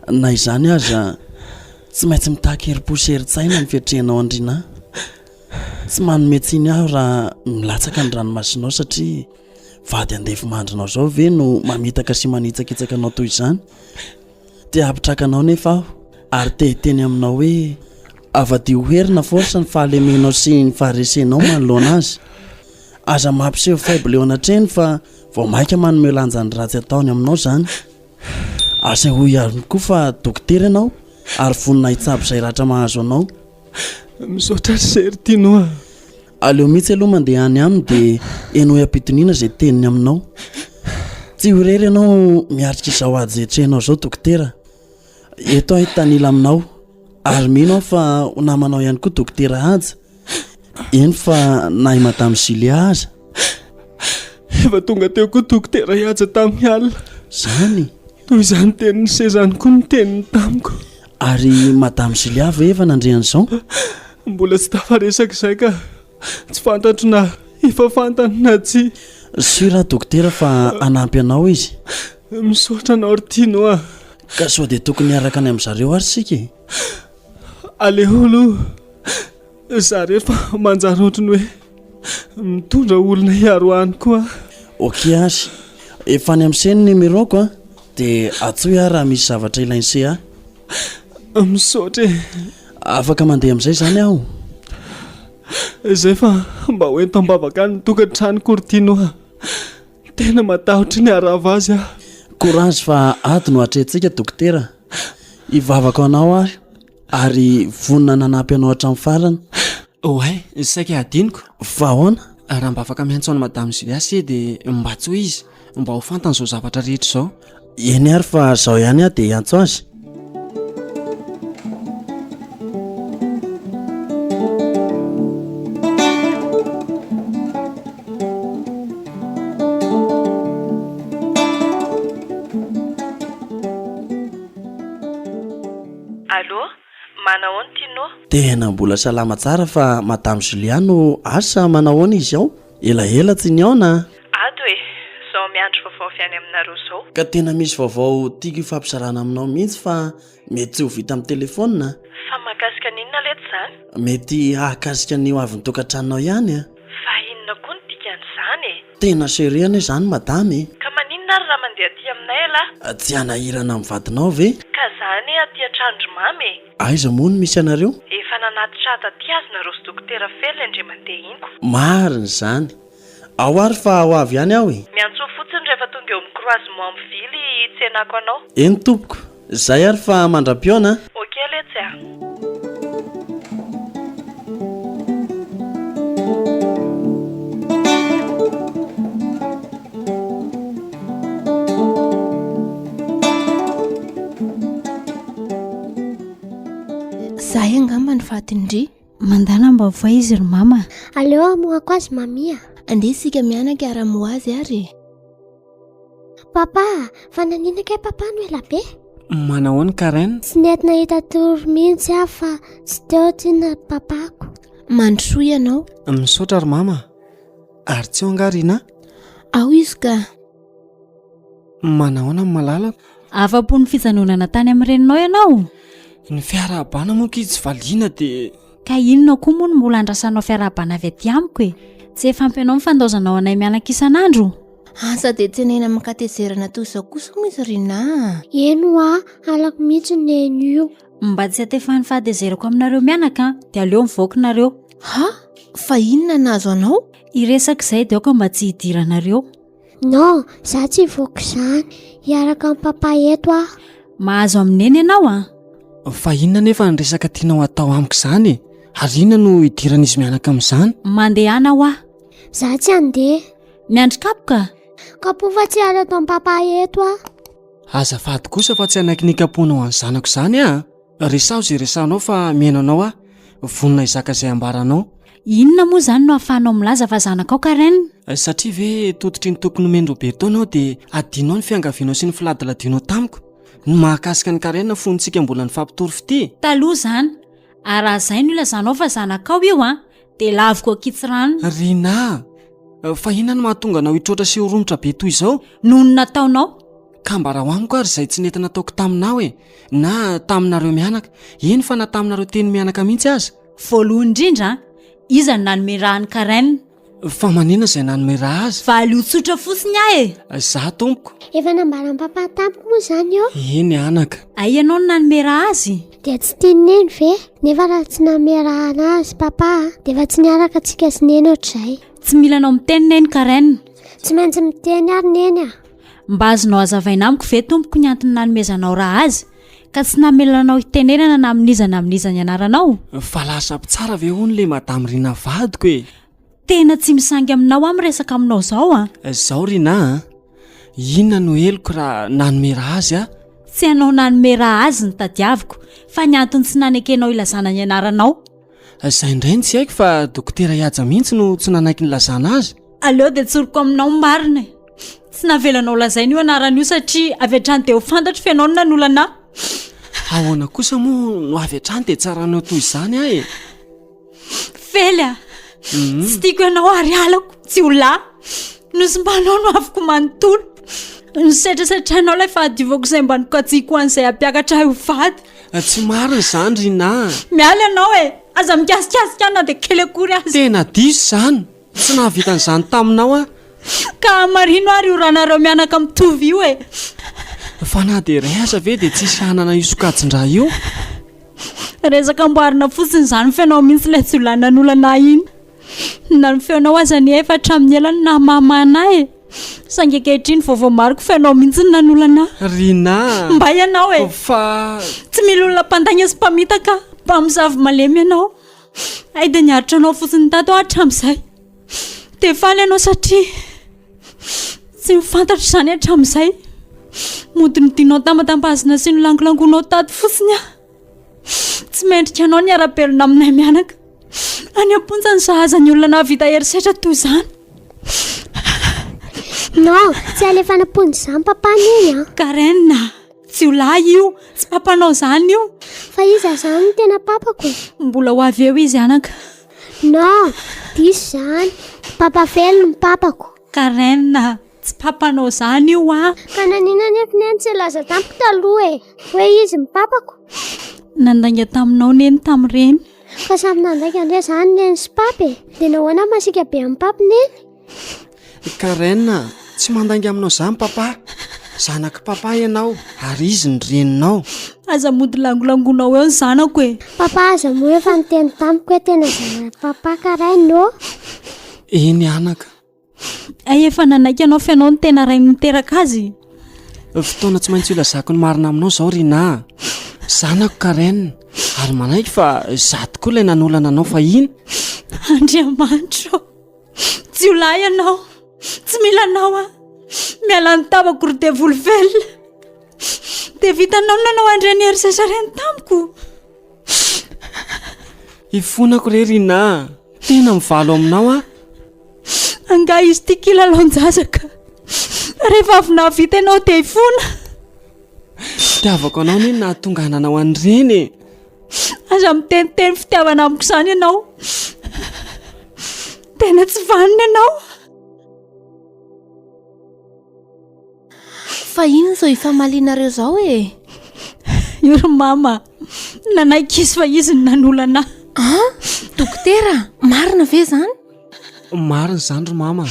Na izany aza, tsy maintsy mitaky herim-po sy herin-tsaina ny fiatrehanao an'i Rinah. Tsy manome tsiny aho raha milatsaka ny ranomasinao satria vady andefimandrinao izao ve no mamitaka sy manitsakitsaka anao toy izany? Te hampitraka anao nefa aho ary te hiteny aminao hoe avadiho hery na force ny fahalemenao sy ny faharesenao manoloana azy. Aza mampiseho faible eo anatrehany fa vao maika manome lanja ny ratsy ataony aminao izany. Asehoy aminy koa fa dokotera ianao ary vonona hitsabo izay ratra mahazo anao. Misaotra ry se ry Tino a! Aleo mihitsy aloha mandeha any aminy dia henoy am-pitoniana izay teniny aminao. Tsy ho irery ianao miatrika izao ady atrehinao izao dokotera. Eto aho hitanila aminao ary mino aho fa ho namanao ihany koa dokotera Haja. Eny fa na i madame Julia aza. Efa tonga teo koa dokotera Haja tamin'ny alina. Izany? Toy izany tenin'i se izany koa ny teniny tamiko. Ary madame Julia ve efa nandre an'izao? Mbola tsy tafaresaka izay ka. Tsy fantatro na efa fantany na tsia. Sûr aho dokotera fa hanampy anao izy. Misaotra anao ry Tino a. Ka sao dia tokony hiaraka any amin-zareo ary isika e? Aleo aloha za rery fa manjary ohatry ny hoe mitondra olona hiaro any koa aho. Ok ary. Efa any amin'i se ny numéro-ko a. Dia antsoy aho raha misy zavatra ilain'i se ahy. Misaotra e. Afaka mandeha amin'izay izany aho? Izay fa mba ho ento am-bavaka any ny tokantranoko ry Tino a. Tena matahotra ny haharava azy aho. Courage fa ady no atrehintsika dokotera. Hivavaka ho anao aho ary vonona nanampy anao hatramin'ny farany. Oay, saika hadinoko. Fa ahoana? Raha mba afaka miantso an'i Madame Julia se dia mba antsoy izy mba ho fantany izao zavatra rehetra izao. Eny ary fa izao ihany aho dia hiantso azy. Allô, manahoana Tino? Tena mbola salama tsara fa Madame Julia no asa manahoana izy ao? Elaela tsy nihaona a! Ato e! Zao miandry vaovao avy any aminareo zao. Ka tena misy vaovao tiako hifampizarana aminao mihitsy fa mety tsy ho vita amin'ny telefaonina a! Fa mahakasika ny inona letsy izany? Mety hahakasika ny ho avin'ny tokantranonao ihany a! Fa inona koa no dikan'izany e? Tena sérieux anie izany madama e! Ka maninona ary raha mandeha aty aminay ialahy? Tsy hanahirana amin'ny vadinao ve? Ka za anie aty an-tranon-dry mamy e! Aiza moa no misy anareo? Efa nanatitra ahy taty azy nareo sy dokotera Fely indray mandeha iny ko. Marina izany! Ao ary fa ho avy ihany aho e! Miantsoa fotsiny rehefa tonga eo amin'ny croisement mivily hitsenako anao. Eny tompoko, zay ary fa mandra-pihaona a! Ok letsy a! Zahay angamba no fatin-dry. Mandàna mba voay izy ry mama a. Aleo hamohako azy mami a. Andeha isika mianaka hiara-hamoha azy ary e. Papa a, fa naninona kay papa no ela be? Manahoana Karen? Tsy nety nahita tory mihitsy aho fa tsy teo tsinona papako. Mandrosoa ianao. Misaotra ry mama a. Ary tsy ao angaha Rinah? Ao izy ka. Manahoana ny malalako? Afa-po ny fijanonana tany amin'ny reninao ianao? Ny fiarahabana moa akia tsy valiana dia. Ka inona koa moa no mbola andrasanao fiarahabana avy aty amiko e? Tsy efa ampy anao ny fandaozanao anay mianaka isan'andro? Asa dia tsenaina aman-katezerana toy izao kosa moa izy Rinah a! Eny hoa, halako mihitsy neny io. Mba tsy hatefan'ny fahatezerako aminareo mianaka an, dia aleo mivoaka nareo. Ha? Fa inona nahazo anao? Hiresaka izay dia aoka mba tsy hidiranareo. Non, za tsy hivoaka izany. Hiaraka amin'i papa eto aho. Mahazo amin'i neny ianao an! Fa inona anefa ny resaka tianao hatao amiko izany e? Ary inona no hidiran'izy mianaka amin'izany? Mandehana hoa. Za tsy handeha. Miandry kapoka? Kapoha fa tsy hiala eto amin'i papa eto aho. Azafady kosa fa tsy hanaiky ny hikapohanao an'ny zanako izany aho a! Resaho izay resahanao fa mihaino anao aho. Vonona hizaka izay ambaranao. Inona moa izany no ahafahanao milaza fa zanakao Karen? Satria ve tototry ny toky nomen'i Roberto anao dia adinonao ny fiangavianao sy ny filadiladionao tamiko ny mahakasika an'i Karen fony tsika mbola nifampitory fitia? Taloha izany. Ary raha izay no ilazanao fa zanakao io an, dia laviko ankitsirano. Rinah! Fa inona no mahatonga anao hitroatra sy ho romotra be toy izao? Noho ny nataonao. Ka ambarao amiko ary izay tsy nety nataoko taminao e! Na taminareo mianaka. Eny fa na taminareo teny mianaka mihitsy aza. Voalohany indrindra an, iza no nanome rà an'i Karen? Fa maninona izay nanome rà azy? Valio tsotra fotsiny aho e! Za tompoko. Efa nambaran'i papa tamiko moa izany ô! Eny anaka. Hay ianao no nanome rà azy? Dia tsy tian'i Neny ve? Nefa raha tsy nanome rà anazy papa a, dia efa tsy niaraka tsika sy Neny ohatr'izay. Tsy mila anao miteny Neny Karen. Tsy maintsy miteny ary Neny a! Mba azonao hazavaina amiko ve tompoko ny antony nanomezanao rà azy? Ka tsy namela anao hitenenana na amin'iza na amin'iza ny anaranao? Fa lasa mpitsara ve hono le madame Rina vadiko e? Tena tsy misangy aminao aho miresaka aminao zao an! Zao Rina an! Inona no heloko raha nanome rà azy aho? Tsy ianao nanome rà azy no tadiaviko fa ny antony tsy nanekenao hilazana ny anaranao. Izay indray no tsy haiko fa dokotera Ihaja mihitsy no tsy nanaiky nilazana azy. Aleo dia tsoriko aminao ny marina e! Tsy navelanao lazaina io anarana io satria avy hatrany dia ho fantatro fa ianao no nanolana ahy. Ahoana kosa moa no avy hatrany dia tsaranao toy izany ahy e? Fely a! Tsy tiako ianao ary halako, jiolahy. Nosimbanao ny hoaviko manontolo. Nisetrasetranao ilay fahadiovako izay mba nokajiako ho an'izay hampiakatra ahy ho vady. Tsy marina izany Rinah a! Miala ianao e! Aza mikasikasika ahy na dia kely akory aza. Tena diso izany! Tsy nahavita an'izany taminao aho. Ka hamarino ary io ranareo mianaka mitovy io e! Fa na dia iray aza ve dia tsisy hanana io sokajin-dra io? Resaka amboarina fotsiny izany fa ianao mihitsy ilay jiolahy nanolana ahy iny. Na ny feonao aza anie efa hatramin'ny ela no nahamahana ahy e! Saingy ankehitriny vao voamariko fa ianao mihitsy no nanolana ahy. Rinah a! Mba ianao e! Fa. Tsy mila olona mpandainga sy mpamitaka aho. Mpamosavy malemy ianao. Hay dia niaritra anao fotsiny tato aho hatramin'izay. Dia faly ianao satria tsy ho fantatro izany hatramin'izay. Mody nodinao tambatambazina sy nolangolangonao tato fotsiny aho. Tsy mendrika anao ny hiara-belona aminay mianaka. Any am-ponja no sahaza ny olona nahavita herisetra toy izany. Non, tsy alefa any am-ponja izany papa neny a. Karen a, jiolahy io, tsy papanao izany io. Fa iza izany no tena papako e? Mbola ho avy eo izy anaka. Non, diso izany. Papa Felo no papako. Karen a, Tsy papanao zany io an! Ka naninona anefa neny tsy nilaza tamiko taloha e? Hoe izy no papako? Nandainga taminao neny tamin'ireny. Fa samy nandainga anie zany neny sy papa e! Dia nahoana masiaka be amin'i papa neny? Karen a, tsy mandainga aminao zany papa. Zanak'i papa ianao ary izy ny reninao. Aza mody langolangonao eo ny zanako e! Papa aza moa efa niteny tamiko hoe tena zanak'i papa Karen ô! Eny anaka. Hay efa nanaiky anao fa ianao no tena rainy niteraka azy. Fotoana tsy maintsy ilazako ny marina aminao izao Rinah a. Zanako Karen, ary manaiky fa izaho tokoa ilay nanolana anao fahiny. Andriamanitra ô! Jiolahy ianao! Tsy mila anao aho! Miala ny tavako ry devoly velona! Dia vitanao ny nanao an'ireny herisetra ireny tamiko! Ifonako re Rinah a! Tena mivalo aminao aho. Angaha izy ity kilalaon-jaza ka. Rehefa avy nahavita ianao dia hifona. Fitiavako anao anie no nahatonga ahy nanao an'ireny e. Aza miteniteny fitiavana amiko izany ianao. Tena tsy vanona ianao. Fa inona izao ifamalianareo izao e? Io ry mama, nanaiky izy fa izy no nanolana ahy. An? Dokotera, marina ve izany? Marina izany ry mama.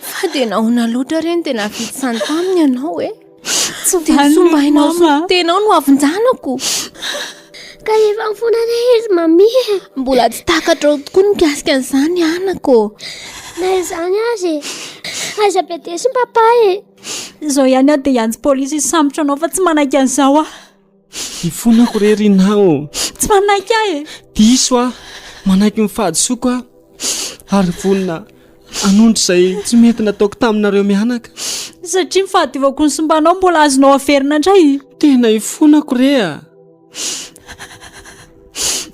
Fa dia nahoana loatra re no dia nahavita izany taminy ianao e? Tsy Dia vanona io sombainao mama. tena ao no avin-janako. Ka efa nifona re izy mami e. Mbola tsy takatrao tokoa ny mikasika an'izany anako. Na izany aza e. Aza bedesin papa e. Izao ihany aho dia hiantso polisy hisambotra anao fa tsy manaiky an'izao aho. Ifonako re Rinah ô. Tsy manaiky aho e. Diso aho. Manaiky ny fahadisoako aho. Ary vonona hanondro izay tsy mety nataoko taminareo mianaka. Satria ny fahadiovako ny simbanao mbola azonao averina indray. Tena ifonako re a.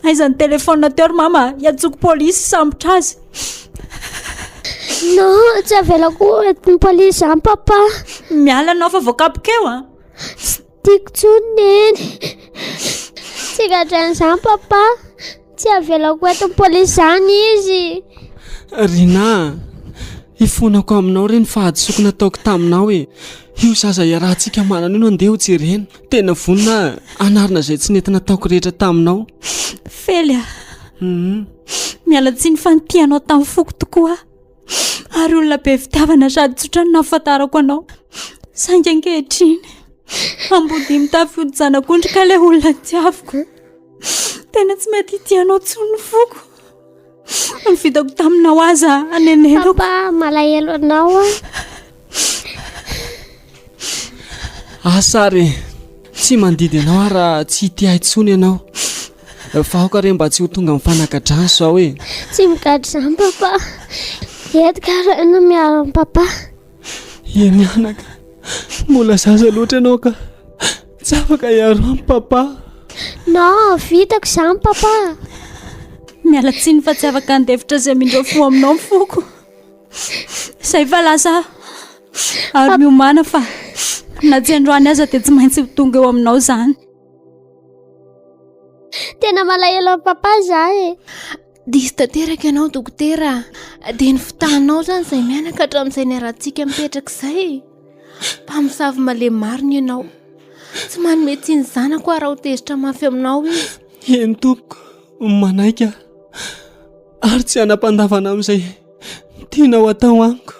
Aiza ny telefaonina teo ry mama? Hiantsoako polisy hisambotra azy. Non, tsy avelako ho entin'ny polisy izany papa. Miala anao fa voakapoka eo an. Tsy tiako intsony neny. Tsy gadraina izany papa. Tsy avelako ho entin'ny polisy izany izy. Rinah a! Hifonako aminao re ny fahadisoako nataoko taminao e! Io zaza iarahantsika manana io no andeha ho jerena. Tena vonona aho hanarina izay tsy nety nataoko rehetra taminao. Fely a! Miala tsiny fa nitia anao tamin'ny foko tokoa aho. Ary olona be fitiavana sady tsotra no nahafantarako anao. Saingy ankehitriny, ambodia mitafy hodi-janak'ondry ka ilay olona tiaviko. Tena tsy mety hitia anao intsony ny foko. Ny vitako taminao aza anenenako. Papa, malahelo anao aho. Asa ary e, tsy mandidy anao aho raha tsy hitia ahy intsony ianao. Fa aoka re mba tsy ho tonga amin'ny fanagadrana izao e. Tsy migadra izany papa. Eto Karen miaro an'i papa. Eny anaka, mbola zaza loatra ianao ka tsy afaka hiaro an'i papa. Non, vitako izany papa. Miala tsiny fa tsy afaka handefitra izay mindreo fo aminao ny foko. Izay fa lasa aho. Ary miomàna fa na tsy androany aza dia tsy maintsy ho tonga eo aminao izany. Tena malahelo an'i papa za e. Diso tanteraka ianao dokotera a. Dia ny fitahanao izany izay mianaka hatramin'izay niarahantsika mipetraka izay. Mpamosavy malemy marina ianao. Tsy manome tsiny zanako aho raha ho tezitra mafy aminao izy. Eny tompoko, manaiky aho. Ary tsy hanam-pandavana amin'izay tianao atao amiko.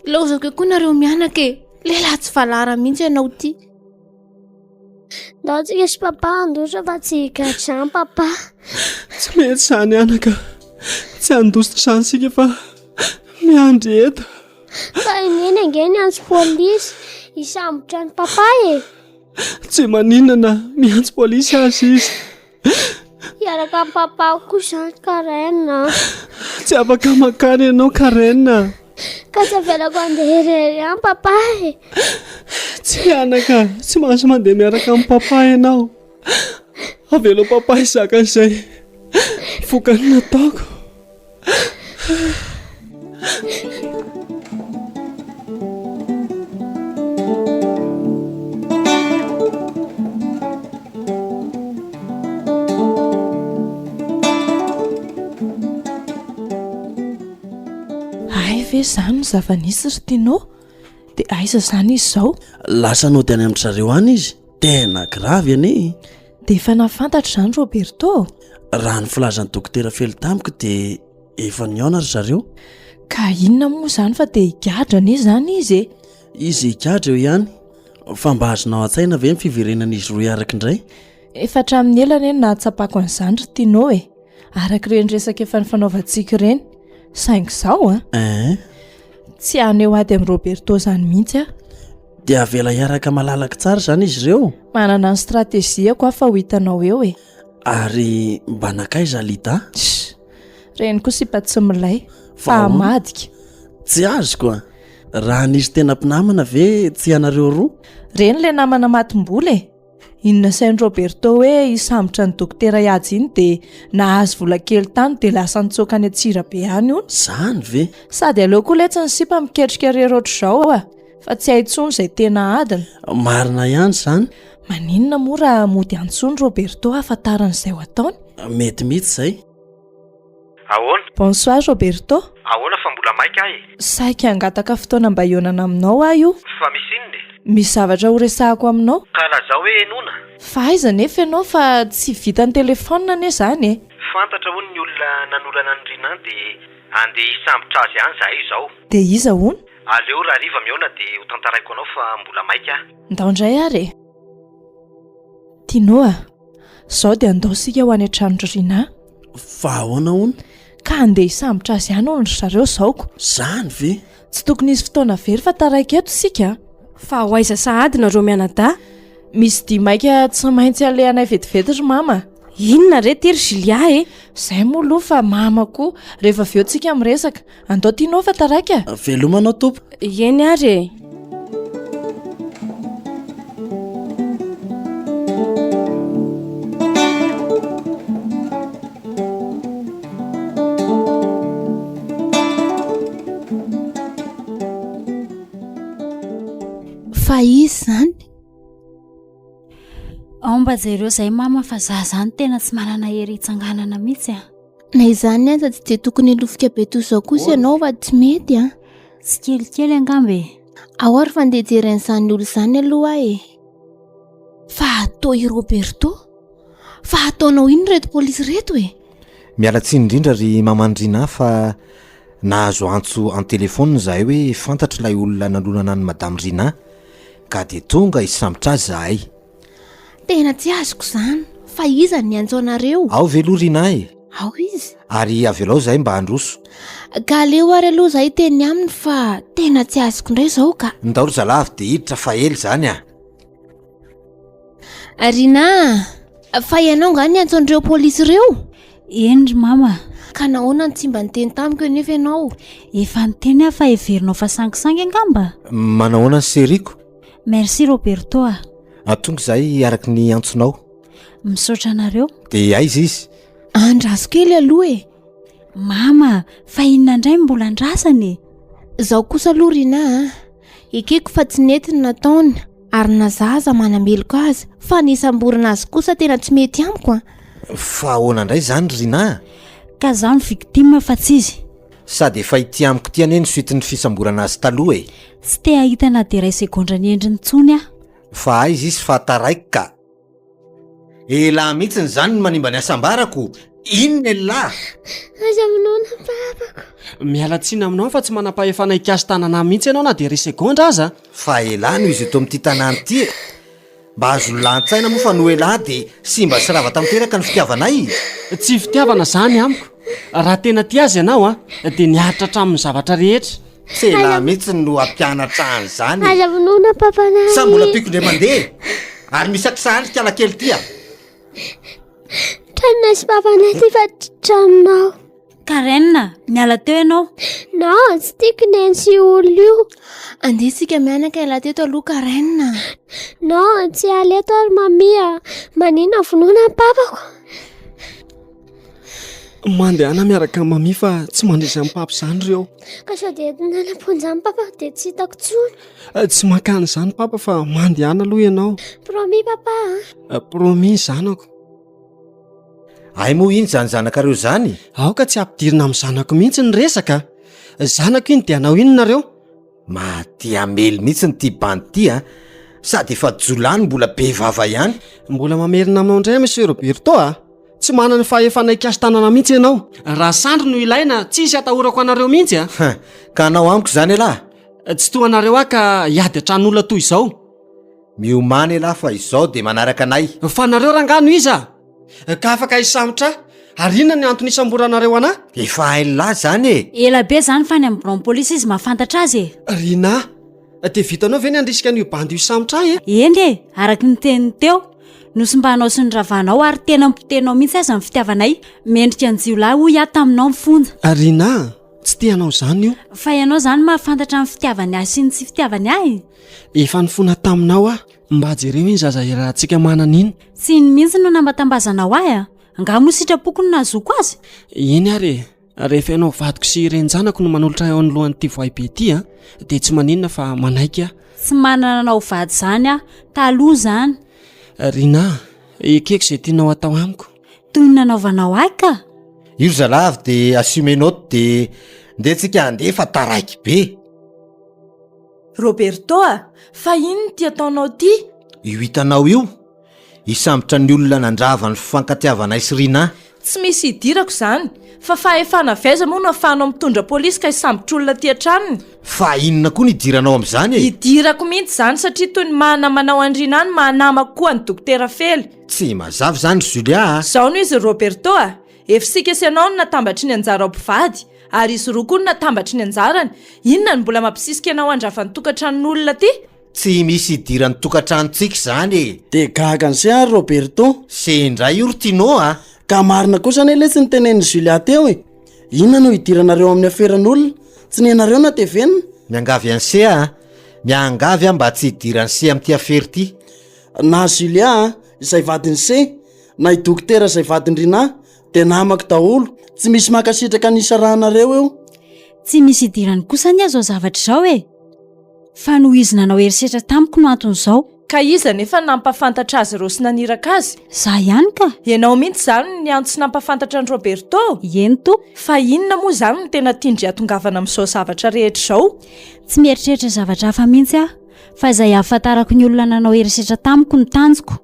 Ilaozako eo koa nareo mianaka e. Lehilahy tsy valahara mihitsy ianao ity. Ndao tsika sy papa handositra fa tsy higadra izany papa. Tsy mety izany anaka. Tsy handositra izany isika fa miandry eto. Fa i Neny ange niantso polisy hisambotra an'i papa e. Tsy maninona na miantso polisy aza izy. Hiaraka amin'i papa koa izany Karen a. Tsy afaka mankany ianao Karen a. Ka tsy avelako handeha irery ihany papa e. Tsy anaka, tsy mahazo mandeha miaraka amin'i papa ianao. Avelao papa hizaka izay vokany nataoko. Hay ve izany no zava-nisy ry Tino? Dia aiza izany izy izao? Lasa nody any amin-dry zareo any izy. Tena gravy anie e! Dia efa nahafantatra izany Roberto? Raha ny filazan'ny dokotera Fely tamiko dia efa nihaona ry zareo. Ka inona moa izany fa dia higadra anie izany izy e! Izy higadra eo ihany, fa mba azonao an-tsaina ve ny fiverenan'izy roa hiaraka indray? Efa hatramin'ny ela anie no nahatsapako an'izany ry Tino e! Araka ireny resaka efa nifanaovantsika ireny. Saingy izao an! Ein? Tsy haneho ady amin'i Roberto izany mihitsy aho. Dia avela hiaraka malalaka tsara izany izy ireo? Manana ny stratégie-ko aho fa ho hitanao eo e! Ary mba nankaiza Alida? Tss! Reny koa sipa tsy milay, fa hamadika. Tsy azoko a! Raha nisy tena mpinamana ve tsy ianareo roa? Reny ilay namana matim-bola e! Iny nasain'i Roberto hoe hisambotra an'i Dokotera Hihaja iny dia nahazo vola kely tany dia lasa nitsoaka any Antsirabe any hono. Zany ve? Sady aleo koa letsy ny sipa miketrika irery ohatr'izao a! Fa tsy hay intsony izay tena adiny. Marina ihany izany. Maninona moa raha mody antsoiny Roberto hahafantarany izay ho ataony? Mety mihitsy izay. Ahoana? Bonsoir Roberto. Ahoana fa mbola maika aho e? Saika hangataka fotoana mba hihaonana aminao aho io. Fa misy inona e? Misy zavatra ho resahako aminao. Ka lazao hoe henoina. Fa aiza anefa ianao fa tsy vitan'ny telefaonina anie izany e? Fantatra hono ny olona nanolana an'i Rinah dia andeha hisambotra azy any izahay izao. Dia iza hono? Aleo rahariva mihaona dia ho tantaraiko anao fa mbola maika aho. Ndao indray ary e! Tino a! Izao dia andao isika ho any an-tranon-dry Rinah. Fa ahoana hono? Ka handeha hisambotra azy any hono ry zareo izao ko. Izany ve? Tsy tokony hisy fotoana very fa taraiky eto isika a! Fa ho aiza sahady nareo mianadahy? Misy dia maika tsy maintsy alehanay vetivety ry mama a! Inona re ty ry Julia e? Izay moa aloha fa mama koa, rehefa avy eo tsika miresaka. Andao Tino fa taraiky a! Veloma anao tompoko. Eny ary e! Fa iza izany? Ao mba jereo izay mama fa za izany tena tsy manana hery hitsanganana mihitsy a. Na izany aza tsy dia tokony hilofika be toy izao kosa ianao fa tsy mety a. Tsikelikely angamba e. Ao ary fa andeha hijery an'izany olona izany aloha aho e. Fa atao i Roberto? Fa ataonao inona ireto polisy ireto e? Miala tsiny indrindra ry maman'i Rinah fa nahazo antso an-telefaonina izahay hoe fantatro ilay olona nanolana an'i madame Rinah ka dia tonga hisambotra azy izahay. Tena tsy azoko izany, fa iza no niantso anareo? Ao ve aloha Rinah e? Ao izy. Ary avelao izahay mba handroso. Ka aleo ary aloha izahay hiteny aminy fa tena tsy azoko indray izao ka. Ndao ry zalahy avy dia hiditra fa ela izany a! Rinah a! Fa ianao angaha niantso an'ireo polisy ireo? Eny ry mama. Ka nahoana no tsy mba niteny tamiko anefa ianao? Efa niteny aho fa heverinao fa sangisangy angamba? Manahoana ny seriko? Merci Roberto a! Ah, tonga izahay araka ny antsonao. Misaotra anareo. Dia aiza izy? Andraso kely aloha e! Mama, fa inona indray no mbola andrasana e? Izao kosa aloha Rinah a! Ekeko fa tsy nety ny nataony ary na za aza manameloka azy fa ny hisamborana azy kosa tena tsy mety amiko an! Fa ahoana indray izany ry Rinah a? Ka zaho no victime fa tsy izy. Sady efa ity amiko ity anie ny suite-n'ny fisamborana azy taloha e! Tsy te hahita na dia iray segondra ny endriny intsony aho. Fa aiza izy fa taraiky ka! Elah mihitsiny izany no manimba ny hasambarako, inona elah? Aza vonoina ny babako. Miala tsiny aminao fa tsy manam-pahefana hikasi-tanana mihitsy ianao na dia iray segondra aza. Fa elah no izy eto amin'ity tanàna ity e! Mba azo lan-tsaina moa fa noho elah dia simba sy rava tanteraka ny fitiavanay. Tsy fitiavana izany amiko. Raha tena tia azy ianao an, dia niaritra hatramin'ny zavatra rehetra. Tsy elah mihitsy no hampianatra an'izany e! Aza vonoina papanay. Sa mbola ampiako indray mandeha e? Ary misy akisary ry kala kely ity a! Tranonay sy papanay ity fa tsy tranonao. Karen, miala teo ianao. Non, tsy tiako neny sy io olona io. Andeha isika mianaka hiala teto aloha Karen. Non, tsy hiala eto aho ry mamia a. Maninona vonoina ny papako? Mandehana miaraka amin'i Mamia fa tsy mandresy an'i Papa izany ireo. Ka sao dia entina any am-ponja ny Papa dia tsy hitako intsony. Eh, tsy mankany izany Papa fa mandehana aloha ianao. Promis Papa a. Eh, promis zanako. Hay moa iny izany zanakareo izany? Aoka tsy hampidirina amin'ny zanako mihitsy ny resaka. Zanako iny dia hanao inona nareo? Maha-te hamely mihitsy ity bandy ity a! Sady efa jiolahy no mbola be vava ihany. Mbola mamerina aminao indray Monsieur Roberto a! Tsy manana ny fahefana hikasi-tanana mihitsy ianao. Raha sandry no ilaina, tsisy atahorako anareo mihitsy a! Hein! Ka hanao amiko izany ialahy? Tsy toa anareo aho ka hiady an-tran'olona toy izao. Miomàna ialahy fa izao dia manaraka anay. Fa nareo rangahy no iza? Ka afaka hisambotra ahy. Ary inona ny antony hisamboranareo anah? Efa hain'lah zany e! Ela be zany fa any amin'ny biraon'ny polisy izy mahafantatra azy e! Rinah, dia vitanao ve ny handrisika an'io bandy io hisambotra ahy e? Eny e! Araka ny teniny teo. Nosimbanao sy noravanao ary tena nopotehinao mihitsy aza ny fitiavanay. Mendrika ny jiolahy hoy aho taminao ny fonja. Rinah, tsy te hanao izany io. Fa ianao izany mahafantatra ny fitiavany ahy sy ny tsy fitiavany ahy e? Efa nifona taminao aho. Mba jereo iny zaza iarahantsika manana iny. Tsy iny mihitsy no nambatambazanao ahy a! Angaha moa sitrapoko no nahazoako azy? Eny ary e! Rehefa ianao vadiko sy renin-janako no manolotra ahy eo anoloan'ity voay be ity a, dia tsy maninona fa manaiky aho. Tsy manana anao vady izany aho, taloha izany. Rinah, ekeko izay tianao atao amiko. Toy ny nanaovanao ahy ka! Io ry zalahy avy dia asio menottes dia ndeha tsika handeha fa taraiky be. Roberto a! Fa inona ity ataonao ity? Io hitanao io? Hisambotra ny olona nandrava ny fifankatiavanay sy Rinah. Tsy misy hidirako izany. Fa fahefana avy aiza moa no ahafahanao mitondra polisy ka hisambotra olona aty an-tranony? Fa inona koa no hidiranao amin'izany e? Hidirako mihitsy izany satria toy ny maha namanao an'i Rinah no maha namako koa an'i Dokotera Fely. Tsy mazava izany ry Julia a! Izao no izy ry Roberto a! Efa isika sy ianao no natambatry ny anjara ho mpivady. Ary izy roa koa no natambatry ny anjarany. Inona no mbola mampisisika anao handrava ny tokantranon'olona aty? Tsy misy idiran'ny tokantranontsika izany e! Dia gaga an'se ary Roberto. Se indray io ry Tino a! Ka marina kosa anie letsy ny tenenin'i Julia teo e! Inona no idiranareo amin'ny aferan'olona? Tsy nenareo na tevenina? Miangavy an'se a! Miangavy aho mba tsy hidiran'se amin'ity afera ity. Na Julia a, izay vadin'se, na i Dokotera izay vadin-dry Rinah, Dia namako daholo, tsy misy mankasitraka ny hisarahanareo eo. Tsy misy idirany kosa anie izao zavatra izao e! Fa noho izy nanao herisetra tamiko no anton'izao. Ka iza anefa no nampahafantatra azy ireo sy naniraka azy? Za ihany ka! Ianao mihitsy izany no niantso sy nampahafantatra an'i Roberto? Eny tompoko. Fa inona moa izany no tena tian-dry hatongavana amin'izao zavatra rehetra izao? Tsy mieritreritra zavatra hafa mihitsy aho, fa izay hahafantarako ny olona nanao herisetra tamiko no tanjoko.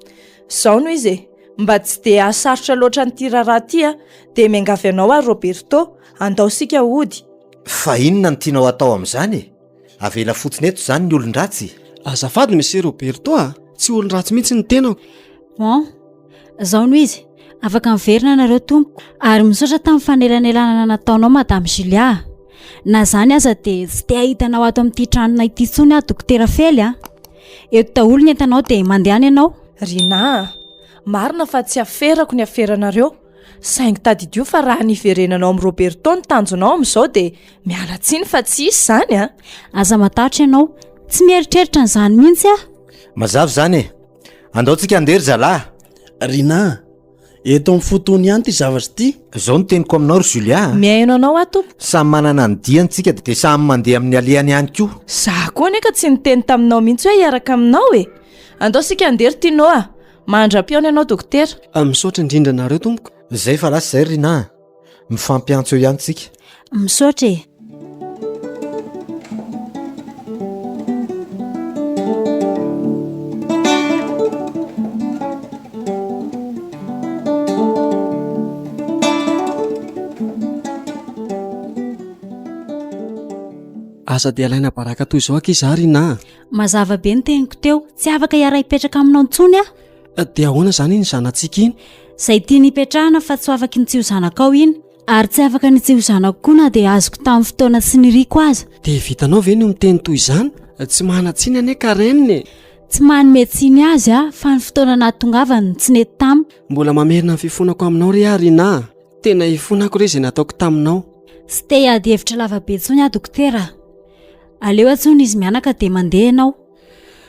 Izao no izy e, mba tsy dia hahasarotra loatra an'ity raharaha ity aho, dia miangavy anao aho Roberto, andao isika hody. Fa inona no tianao hatao amin'izany e? Avela fotsiny eto izany ny olon-dratsy? Azafady Monsieur Roberto a! Tsy olon-dratsy mihitsy ny tenako. Bon, zao no izy, afaka miverina nareo tompoko, ary misaotra tamin'ny fanelanelanana nataonao Madame Julia a! Na izany aza dia tsy te hahita anao ato amin'ity tranonay ity intsony aho Dokotera Fely a! Eto daholo ny entanao dia mandehana ianao. Rinah a! Marina fa tsy aferako ny aferanareo, Saingy tadidio fa raha ny hiverenanao amin'i Roberto ny tanjonao amin'izao dia miala tsiny fa tsy hisy izany a! Aza matahotra ianao, tsy mieritreritra an'izany mihitsy aho. Mazava izany e! Andao tsika handeha ry zalahy! Rinah, eto amin'ny fo tony ihany ity zavatra ity. Izao no teniko aminao ry Julia a! Mihaino anao aho tompoko. Samy manana ny diany tsika dia samy mandeha amin'ny alehany ihany koa. Za koa anie ka tsy niteny taminao mihitsy hoe hiaraka aminao e! Andao isika handeha ry Tino a! Mandra-pihaona ianao dokotera. Ah, misaotra indrindra anareo tompoko. Zay fa lasa izay ry Rinah a! Mifampiantso eo ihany tsika. Misaotra e! Aza dia alaina baraka toy izao akia za ry Rinah a! Mazava be ny teniko teo, tsy afaka hiara-hipetraka aminao intsony aho. Eh, dia ahoana izany iny zanatsika iny? Izay tiany hipetrahana fa tsy ho afaky ny tsy ho zanakao iny. Ary tsy afaka ny tsy ho zanako koa na dia azoko tamin'ny fotoana tsy niriako aza. Dia vitanao ve ny miteny toy izany? Tsy manan-tsiny anie Karen e! Tsy manome tsiny azy aho fa ny fotoana nahatongavany no tsy nety tamiko. Mbola mamerina ny fifonako aminao re aho Rinah a! Tena ifonako re izay nataoko taminao. Tsy te hiady hevitra lava be intsony aho dokotera a! Aleo antsoina izy mianaka dia mandeha ianao.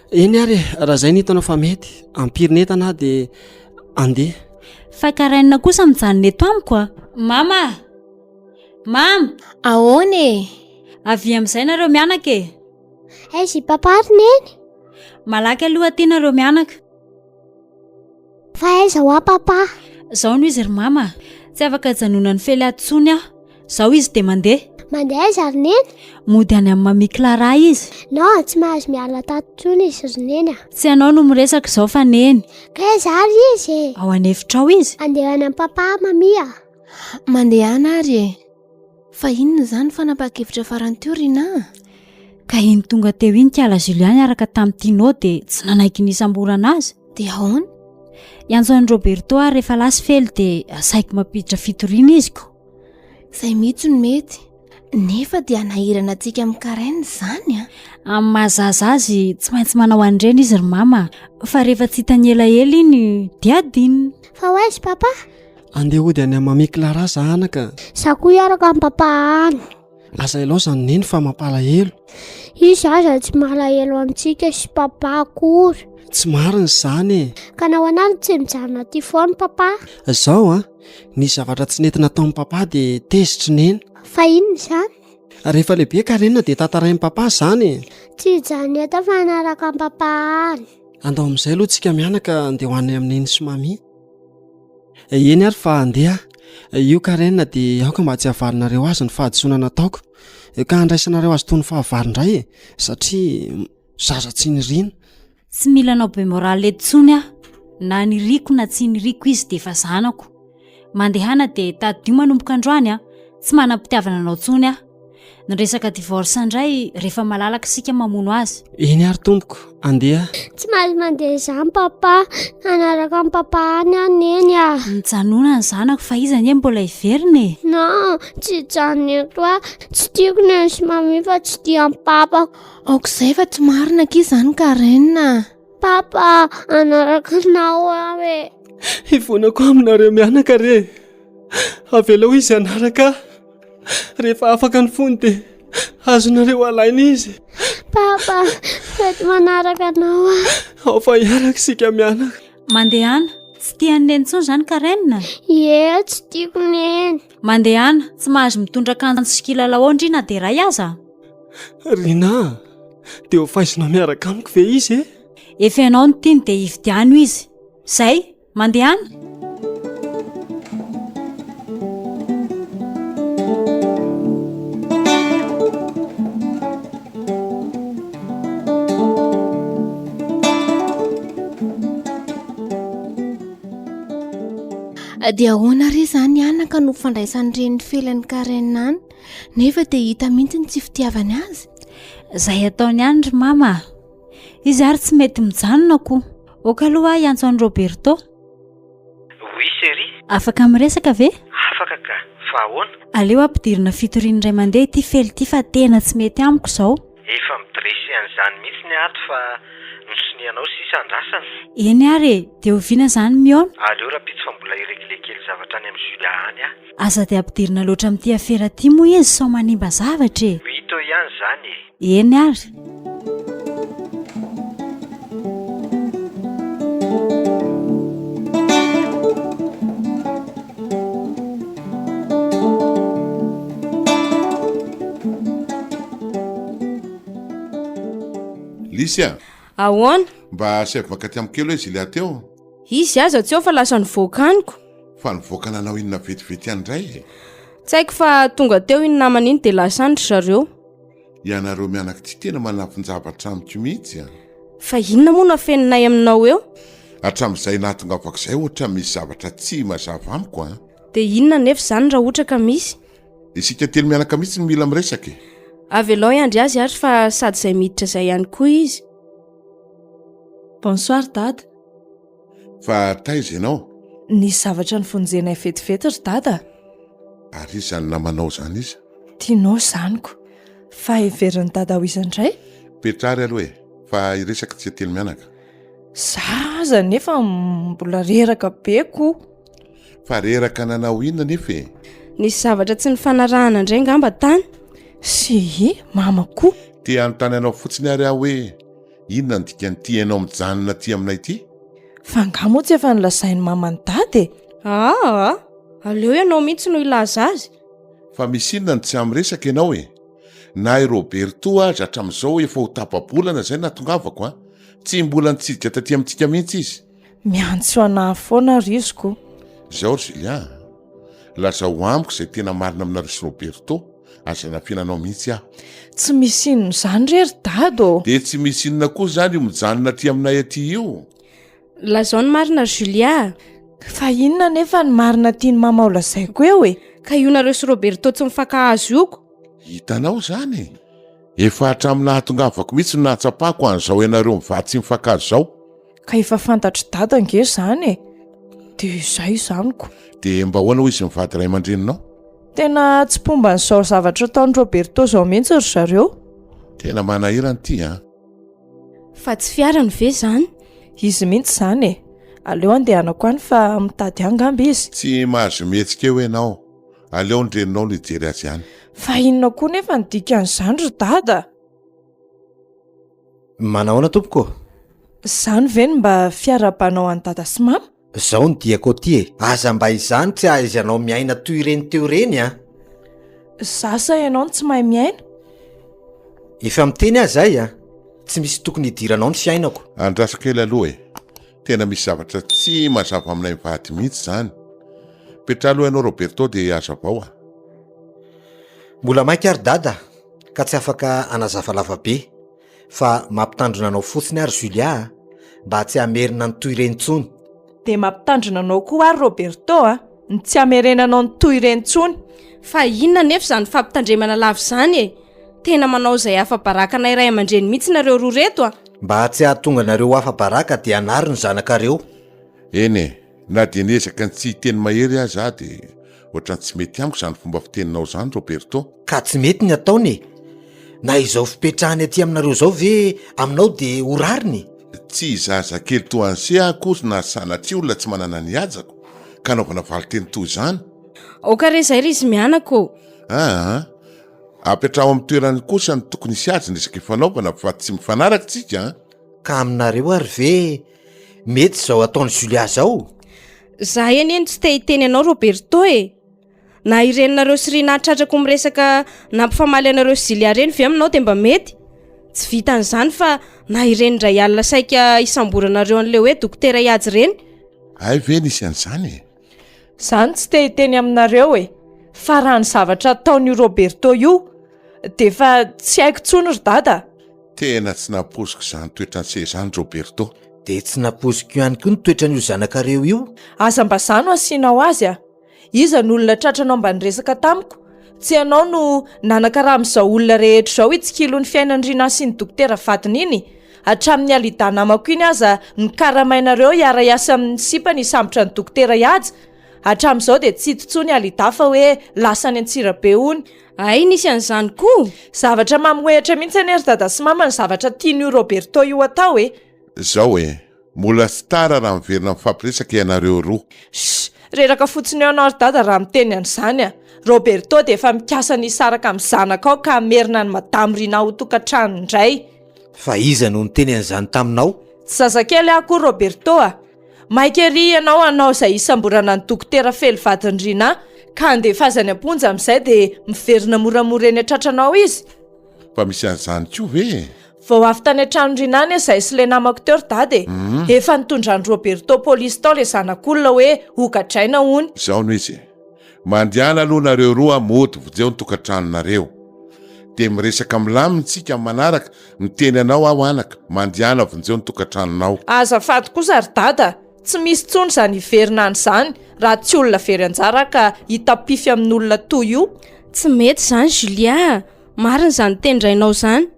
Eny ary e, raha izay ny hitanao fa mety, ampirin'entana aho dia andeha. Fa Karen kosa mijanona eto amiko a! Mama a! Mama! Ahoana e? Avia amin'izay nareo mianaka e! Aiza i papa ary neny? Malaky aloha aty nareo mianaka. Fa aiza hoa papa? Zao no izy ry mama a! Tsy afaka ajanonan'i Fely ato intsony aho. Zao izy dia mandeha. Mandeha aiza ry neny? Mody any amin'i Mamie Clara izy. Non, tsy mahazo miala tato intsony izy ry neny a! Tsy ianao no miresaka izao fa neny. Ka aiza ary izy e? Ao an'efitra ao izy. Andeha any amin'i papa aho mamie a! Mandehana ary e! Fa inona izany fanapahan-kevitra farany teo Rinah a? Ka iny tonga teo iny kala Julia niaraka tamin'i Tino dia tsy nanaiky ny hisamborana azy. Dia ahoana? Hiantso an'i Roberto aho rehefa lasa Fely dia asaiko mampiditra fitoriana izy ko. Izay mihitsy no mety. Nefa dia hanahirana antsika amin'i Karen izany a! Amin'ny maha zaza azy tsy maintsy manao an'ireny izy ry mama fa rehefa tsy hitany elaela iny dia adinony. Fa ho aiza papa? Andeha hody any amin'i Mamie Clara za anaka. Za koa hiaraka amin'i papa any. Aza ilaozan'i Neny fa mampalahelo. Izy aza tsy malahelo antsika sy papa akory. Tsy marina izany e. Ka nahoana no tsy mijanona aty foana papa? Zao an, nisy zavatra tsy nety nataon'i papa dia tezitr'i Neny. Fa inona izany? Rehefa lehibe Karen dia tantarain'i papa izany e. Tsy hijanona eto fa hanaraka an'i papa any. Andao amin'izay aloha tsika mianaka andeha ho any amin'i Neny sy Mamie. Eny ary fa andeha aho. Io Karen dia aoka mba tsy havalinareo azy ny fahadisoana nataoko ka handraisanareo azy toy ny fahavalo indray e, satria zaza tsy niriana. Tsy mila anao be morale eto intsony aho. Na niriako na tsy niriako izy dia efa zanako. Mandehana dia tadidio manomboka androany an, tsy manam-pitiavana anao intsony aho. Ny resaka divorce indray rehefa malalaka isika mamono azy. Eny ary tompoko, andeha. Tsy mahazo mandeha izany papa, hanaraka an'i papa any aho neny a. Mijanona ny zanako fa izy anie mbola hiverina e. Non, tsy hijanona eto aho, tsy tiako neny sy mamie fa tsy tia an'i papa. Aok'izay fa tsy marina akia izany Karen a. Papa, hanaraka anao aho e. Hivonako aminareo mianaka re e. Avelao izy hanaraka ahy. Rehefa afaka ny fony dia azonareo alaina izy. Papa, mety manaraka anao aho. Ao fa hiaraka isika mianaka. Mandehana, tsy tian'i Neny intsony izany Karen? Ie, tsy tiako Neny. Mandehana, tsy mahazo mitondra akanjo sy kilalao ao ndry na dia iray aza. Rinah! Dia ho faizinao miaraka amiko ve izy e? Efa ianao no tiany dia hividiano izy. Zay, mandehana. Dia ahoana re izany anaka no fandraisan'ny reniny Felan'i Karen any nefa dia hita mihitsy ny tsy fitiavany azy? Izay ataony ihany ry mama a! Izy ary tsy mety mijanona ko! Ok aloha aho hiantso an'i Roberto. Oui chérie. Afaka miresaka ve? Afaka ka! Fa ahoana? Aleo ampidirina fitoriana indray mandeha ity Fely ity fa tena tsy mety amiko izao. Efa mi-dresser an'izany mihitsy ny ato fa ny sonianao sisa andrasana. Eny ary e! Dia oviana izany mihaona? Aleo rahampitso fa mbola hi-regler kely zavatra any amin'i Julia any aho. Aza dia ampidirina loatra amin'ity afera ity moa izy sao manimba zavatra e! Ho hita eo ihany izany e! Eny ary. Lisy a! Ahoana? Mba asaivo mankaty amiko kely hoe Julia teo. Izy aza tsy eo fa lasa nivoaka any ko. Fa nivoaka nanao inona vetivety any indray e? Tsy haiko fa tonga teo iny namana iny dia lasa any ry zareo. Ianareo mianaka ity tena manafin-javatra amiko mihitsy an! Fa inona moa no afeninay aminao eo? Hatramin'izay nahatongavako izay ohatra misy zavatra tsy mazava amiko an! Dia inona anefa izany raha ohatra ka misy? Isika telo mianaka mihitsy no mila miresaka e! Avelao hiandry azy ary fa sady izay miditra izay ihany koa izy. Bonsoir dada. Fa taiza ianao? Nisy zavatra nivonjenay vetivety ry dada a! Ary iza izany namanao izany iza? Tianao izany ko! Fa heverin'i dada ho iza indray? Petrary aloha e! Fa hiresaka tsika telo mianaka. Za aza nefa mbola reraka be ko! Fa reraka nanao inona nefa e? Nisy zavatra tsy nifanarahana indray ngamba tany? Si, mama ko! Te hanontany anao fotsiny ary aho hoe Inona ny dikan'ity ianao mijanona aty aminay ity? Fa angaha moa tsy efa nolazain'i maman'i dada e? Aa! Aleo ianao mihitsy no hilaza azy. Fa misy inona no tsy amiresaka ianao e? Na i Roberto aza hatramin'izao efa ho tapa-bolana izay nahatongavako an! Tsy mbola nitsidika taty amintsika mihitsy izy. Miantso anah foana ry izy ko. Izao ry Julien a! Lazao amiko izay tena marina aminareo sy Roberto. Aza nampiana anao mihitsy aho. Tsy misy inona izany re ry dada ô! Dia tsy misy inona koa izany io mijanona aty aminay aty io? Lazao ny marina ry Julia a! Fa inona anefa ny marina tian'i mama ho lazaiko eo e? Ka io nareo sy Roberto tsy mifankahazo io ko! Hitanao izany e! Efa hatramin'ny nahatongavako mihitsy no nahatsapako an'izao ianareo mivady tsy mifankahazo izao. Ka efa fantatr'i dada ange izany e! Dia izay izany ko! Dia mba ahoana hoy izy mivady ray aman-dreninao? Tena tsy mpomba an'izao zavatra ataon'i Roberto izao mihitsy ry zareo. Tena manahirana ity an! Fa tsy fiarany ve izany? Izy mihitsy izany e! Aleo andehanako any fa mitady ahy angamba izy. Tsy mahazo mihetsika eo ianao, aleo ny reninao no hijery azy any. Fa inona koa nefa ny dikan'izany ry dada? Manahoana tompoko ô? Izany ve no mba fiarahabanao an'i dada sy mama? Zao ny diako aty e! Aza mba izany tsy ahaizanao miaina toy ireny teo ireny an! Za sa ianao no tsy mahay miaina? Efa miteny aho izay an! Tsy misy tokony hidiranao ny fiainako. Andraso kely aloha e! Tena misy zavatra tsy mazava aminay mivady mihitsy izany. Petraha aloha ianao Roberto dia hazavao a! Mbola maika ary dada ka tsy afaka hanazava lava be. Fa mampitandrina anao fotsiny aho ry Julia a! Mba tsy hamerina ny toy ireny intsony. Dia mampitandrina anao koa ary Roberto a! Ny tsy hamerenanao ny toy ireny intsony. Fa inona anefa izany fampitandremana lava izany e? Tena manao izay afa-baraka anay ray aman-dreny mihitsy nareo roa reto a! Mba tsy hahatonga anareo ho afa-baraka dia anaro ny zanakareo. Eny e! Na dia niezaka ny tsy hiteny mahery aza aho dia ohatran'ny tsy mety amiko izany fomba fiteninao izany Roberto. Ka tsy mety ny ataony e! Na izao fipetrahany aty aminareo izao ve aminao dia ho rariny? Tsy zazakely toa an'se aho akory na sanatria olona tsy manana ny hajako ka anaovana valinteny toy izany. Aoka re izay ry izy mianaka ô! Aa! Apetraho amin'ny toerany kosa ny tokony hisy azy ny resaka ifanaovana fa tsy mifanaraka tsika an! Ka aminareo ary ve Mety izao ataon'i Julia izao? Zahay anie no tsy te hiteny anao Roberto e! Na i reninareo sy Rinah tratrako miresaka nampifamaly anareo sy Zilia ireny ve aminao dia mba mety? Tsy vitan'izany fa na ireny indray alina saika hisamboranareo an'ilay hoe dokotera Ihaja ireny. Hay ve nisy an'izany e? Zany tsy te hiteny aminareo e! Fa raha ny zavatra ataon'io Roberto io dia efa tsy haiko intsony ry dada a! Tena tsy nampoiziko izany toetran'se izany Roberto. Dia tsy nampoiziko ihany koa ny toetran'io zanakareo io. Aza mba za no asianao azy a! Iza no olona tratranao mba niresaka tamiko? Tsy ianao no nanakarama izao olona rehetra izao hitsikilo ny fiainan'i Rinah sy ny dokotera vadiny iny? Hatramin'ny Alida namako iny aza nokaramainareo hiara-hiasa amin'ny sipany hisambotra ny dokotera Ihaja? Hatramin'izao dia tsy hita intsony Alida fa hoe lasa any Antsirabe hono. Hay nisy an'izany koa! Zavatra mamohehatra mihitsy anie ry dada sy mama ny zavatra tian'io Roberto io atao e! Zao e! Mbola tsy tara raha miverina mifampiresaka ianareo roa. Shh! Reraka fotsiny eo ianao ry dada raha miteny an'izany a! Roberto dia efa mikasa ny hisaraka amin'ny zanakao ka hamerina an'i Madame Rina ho tokantranony indray. Fa iza no niteny an'izany taminao? Tsy zazakely aho akory Roberto a! Maika ery ianao hanao izay hisamborana an'i Dokotera Fely vadin'i Rina ka handefa azy any am-ponja amin'izay dia miverina moramora eny an-tratranao izy. Fa misy an'izany koa ve e? Vao avy tany an-tranon'i Rinah anie izahay sy ilay namako teo ry dada e! Efa nitondran'i Roberto polisy tao ilay zanak'olona hoe hogadraina hono. Izao no izy e! Mandehana aloha nareo roa mody vonjeo ny tokantranonareo. Dia miresaka milamina tsika amin'ny manaraka, miteny anao aho anaka, mandehana vonjeo ny tokantranonao. Azafady kosa ry dada, tsy misy intsony izany hiverina any izany raha tsy olona very anjara ka hitapify amin'olona toy io. Tsy mety izany Julia a! Marina izany tenin-drainao izany.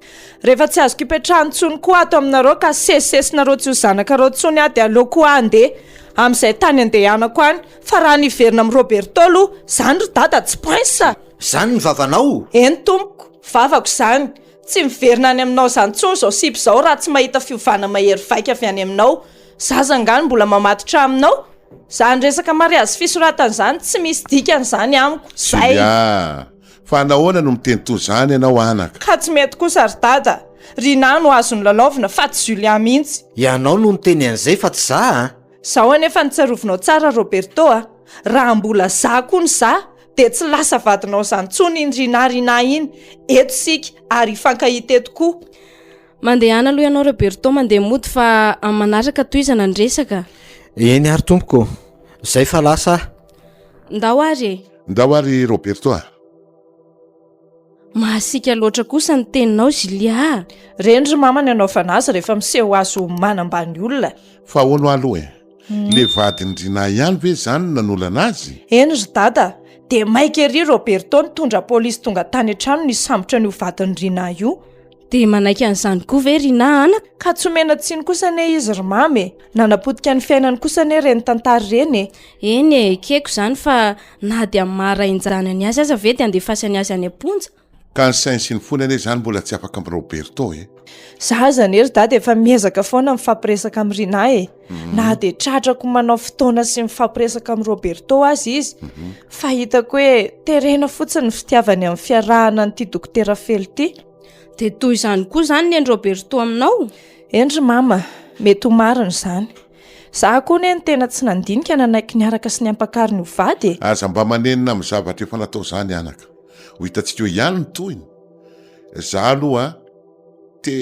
Rehefa tsy azoko ipetrahana intsony koa ato aminareo ka sesisesinareo tsy ho zanakareo intsony aho dia aleo koa aho handeha amin'izay tany andehanako any fa raha ny hiverina amin'i Roberto aloha izany ry dada tsy poinsa! Izany ny vavanao? Eny tompoko, vavako izany. Tsy miverina any aminao izany intsony izao sipa izao raha tsy mahita fiovana mahery vaika avy any aminao. Zaza angaha no mbola mamatotra aminao? Izany resaka mariazy fisoratana izany tsy misy dikany izany amiko. Zay. Julia, Fa nahoana no miteny toa izany ianao anaka? Ka tsy mety kosa ry dada! Rinah no azony lalaovina fa tsy Julia mihitsy. Ianao no niteny an'izay fa tsy za a! Zao anefa no tsarovinao tsara Roberto a! Raha mbola za koa no za dia tsy lasa vadinao zany tsony iny Rinah Rinah iny! Eto isika ary hifankahita eto koa! Mandehana aloha ianao Roberto mandeha mody fa amin'ny manaraka tohizana ny resaka. Eny ary tompoko, zay fa lasa aho. Ndao ary e! Ndao ary Roberto a! Mahasiaka loatra kosa ny teninao Julia a! Reny ry mama ny anaovana azy rehefa miseho azy ho manambany olona. Fa ahoana hoa aloha e? Le vadin'i Rinah ihany ve zany no nanolana azy? Eny ry dada, dia maika ery Roberto nitondra polisy tonga tany an-tranony hisambotra an'io vadin'i Rinah io. Dia manaiky an'izany koa ve Rinah anaka? Ka tsy omena tsiny kosa anie izy ry mama e! Nanapotika ny fiainany kosa anie ireny tantara ireny e! Eny e, ekeko izany fa na dia amin'ny maha rain-janany azy aza ve dia andefasany azy any am-ponja? Ka ny sainy sy ny fony anie izany mbola tsy afaka amin'i Roberto e! Za aza anie ry dada efa miezaka foana mifampiresaka amin'i Rinah e! Na dia tratrako manao fotoana sy mifampiresaka amin'i Roberto aza izy, fa hitako hoe terena fotsiny ny fitiavany amin'ny fiarahana an'ity dokotera Fely ity. Dia toy izany koa izany ny an'i Roberto aminao? Eny ry mama, mety ho marina izany. Za koa anie no tena tsy nandinika nanaiky niaraka sy niampakariny ho vady e! Aza mba manenina amin'ny zavatra efa natao izany anaka. Ho hitantsika eo ihany ny tohiny. Za aloha te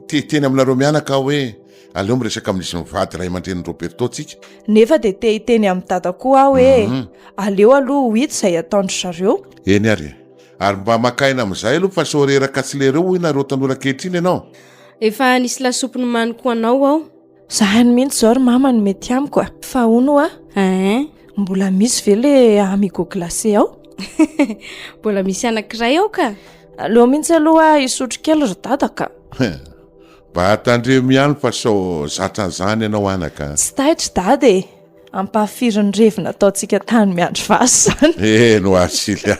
te hiteny aminareo mianaka aho hoe aleo miresaka amin'izy mivady ray aman-drenin'i Roberto tsika. Nefa dia te hiteny amin'i dada koa aho hoe aleo aloha ho hita izay ataon-dry zareo. Eny ary e! Ary mba maka aina amin'izay aloha fa sao reraka tsy lereo hoy nareo tanora ankehitriny ianao. Efa nisy lasopy nomaniko ho anao ao. Zahany mihitsy izao ry mama no mety amiko a! Fa hono hoa? Ein? Mbola misy ve le amigo glacé ao? Mbola misy anankiray ao ka! Aleo mihitsy aloha hisotro kely ry dada ka! Mba tandremo ihany fa sao zatra an'izany ianao anaka a! Tsy taitra dada e! Ampahafirin'ny revy nataontsika tany miandry vazo izany. Eny ho azy Julia.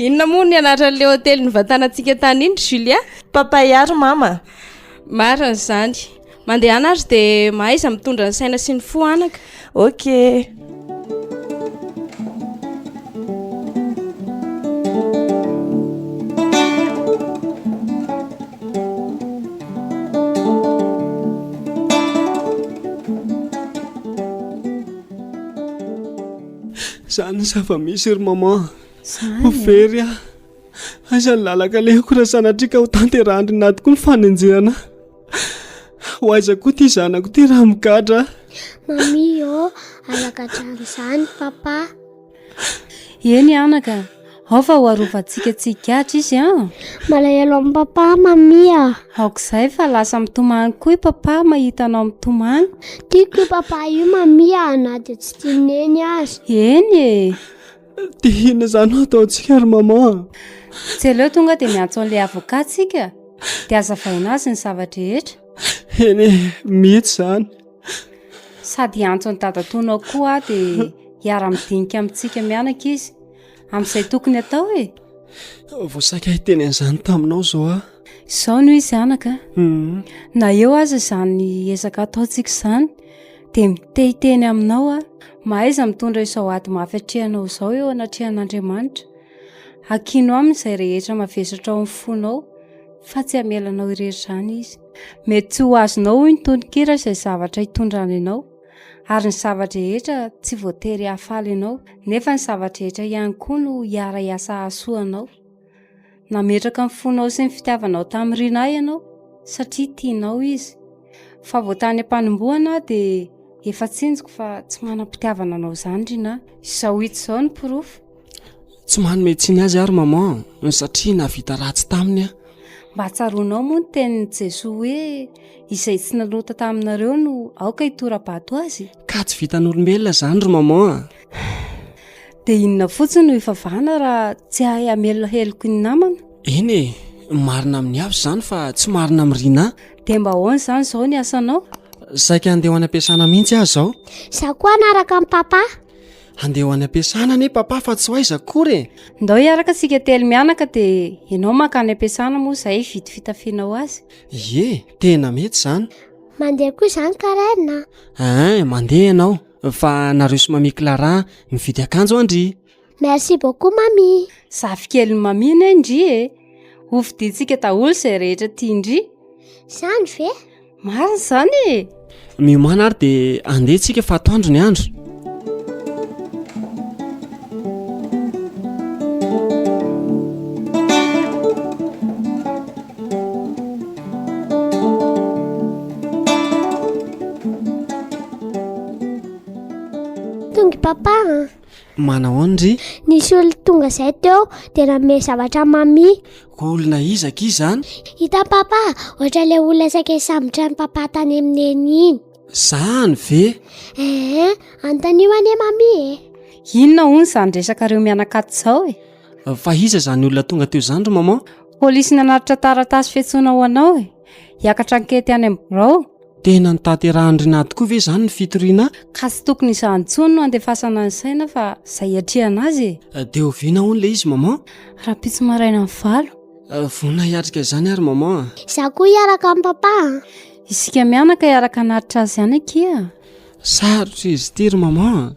Inona moa ny anaran'ilay hotely nivantanantsika tany iny ry Julia? Papaya ry mama. Marina izany. Mandehana ary dia mahaiza mitondra ny saina sy ny fo anaka. Ok. Zany ny zava-misy ry maman. Ho very aho. Aiza ny lalan-kalehako raha sanatria ka ho tanterahan-dry Rinah tokoa ny fanenjehana ahy? Ho aiza koa ity zanako ity raha migadra? Mamie ô, aza gadrana izany papa. Eny anaka, ao fa ho arovantsika tsy higadra izy an! Malahelo an'i papa mamie a! Aok'izay fa lasa mitomany koa i papa mahita anao mitomany. Tiako io papa io mamie a, na dia tsy tian'i neny aza. Eny e! Dia inona izany no ataontsika ry maman a? Tsy aleo tonga dia miantso an'ilay avocat tsika dia hazavaina azy ny zava-drehetra. Eny e, mety izany. Sady hiantso an'i dadatoanao koa aho dia hiara-midinika amintsika mianaka izy amin'izay tokony atao e. Vao saika hiteny an'izany taminao izao aho. Izao no izy anaka a. Na eo aza izany ezaka ataontsika izany dia miteiteny aminao aho. Mahaiza mitondra izao ady mafy atrehanao izao eo anatrehan'Andriamanitra. Ankino aminy izay rehetra mavesatra ao amin'ny fonao fa tsy hamela anao irery izany izy. Mety tsy ho azonao hoy ny tononkira izay zavatra hitondrany anao ary ny zava-drehetra tsy voatery hahafaly anao nefa ny zava-drehetra ihany koa no hiara-hiasa hahasoa anao. Nametraka ny fonao sy ny fitiavanao tamin'i Rinah ianao satria tianao izy. Fa vao tany am-panombohana aho dia efa tsinjoko fa tsy manam-pitiavana anao izany Rinah. Izao hita izao ny porofo. Tsy manome tsiny azy aho ry maman satria nahavita ratsy taminy aho. Mba tsaroanao moa ny tenin'i Jesoa hoe izay tsy nanota taminareo no aoka hitora-bato azy? Ka tsy vitan'olombelona izany ry maman a! Dia inona fotsiny no hivavahana raha tsy hahay hamelona heloky ny namana? Eny e, marina amin'ny hafa izany fa tsy marina amin'i Rinah. Dia mba ahoana izany izao ny asanao? Saika handeha ho any am-piasana mihitsy aho izao. Izaho koa hanaraka an'i Papa. Handeha ho any am-piasana anie Papa fa tsy ho aiza akory e! Ndao hiaraka isika telo mianaka dia ianao mankany am-piasana moa izahay hividy fitafiana ho azy. Ie, tena mety izany. Mandeha koa izany Karen a! Ein, mandeha ianao. Fa nareo sy Mamie Clara mividy akanjo an ndry. Merci beaucoup Mamie. Zafikelin'i Mamie anie ndry e! Ho vidiantsika daholo izay rehetra tian-dry. Izany ve? Marina izany e! Miomàna ary dia andeha tsika fa atoandro ny andro. Tonga i papa an. Manahoana ndry? Nisy olona tonga izay teo dia nanome zavatra an'i mamie. Olona iza akia izany? Hitan'i papa, ohatran'ilay olona saika hisambotra an'i papa tany amin'ny neny iny. Zany ve? Eeh, anontanio anie mamie e. Inona hono izany resakareo mianakaty izao e? Fa iza izany olona tonga teo izany ry maman? Polisy nanatitra taratasy fiantsoana ho anao e. Hiakatra ankety any amin'ny birao. Tena notanterahan'i Rinah tokoa ve izany ny fitoriana? Ka tsy tokony izany intsony no andefasana ny saina fa izay hiatrehana azy e. Dia oviana hono ilay izy maman? Rahampitso maraina amin'ny valo. Vonona hiatrika izany ary maman a. Izaho koa hiaraka amin'i papa a. Isika mianaka hiaraka hanatitra azy ihany akia. Sarotra izy ity ry maman a!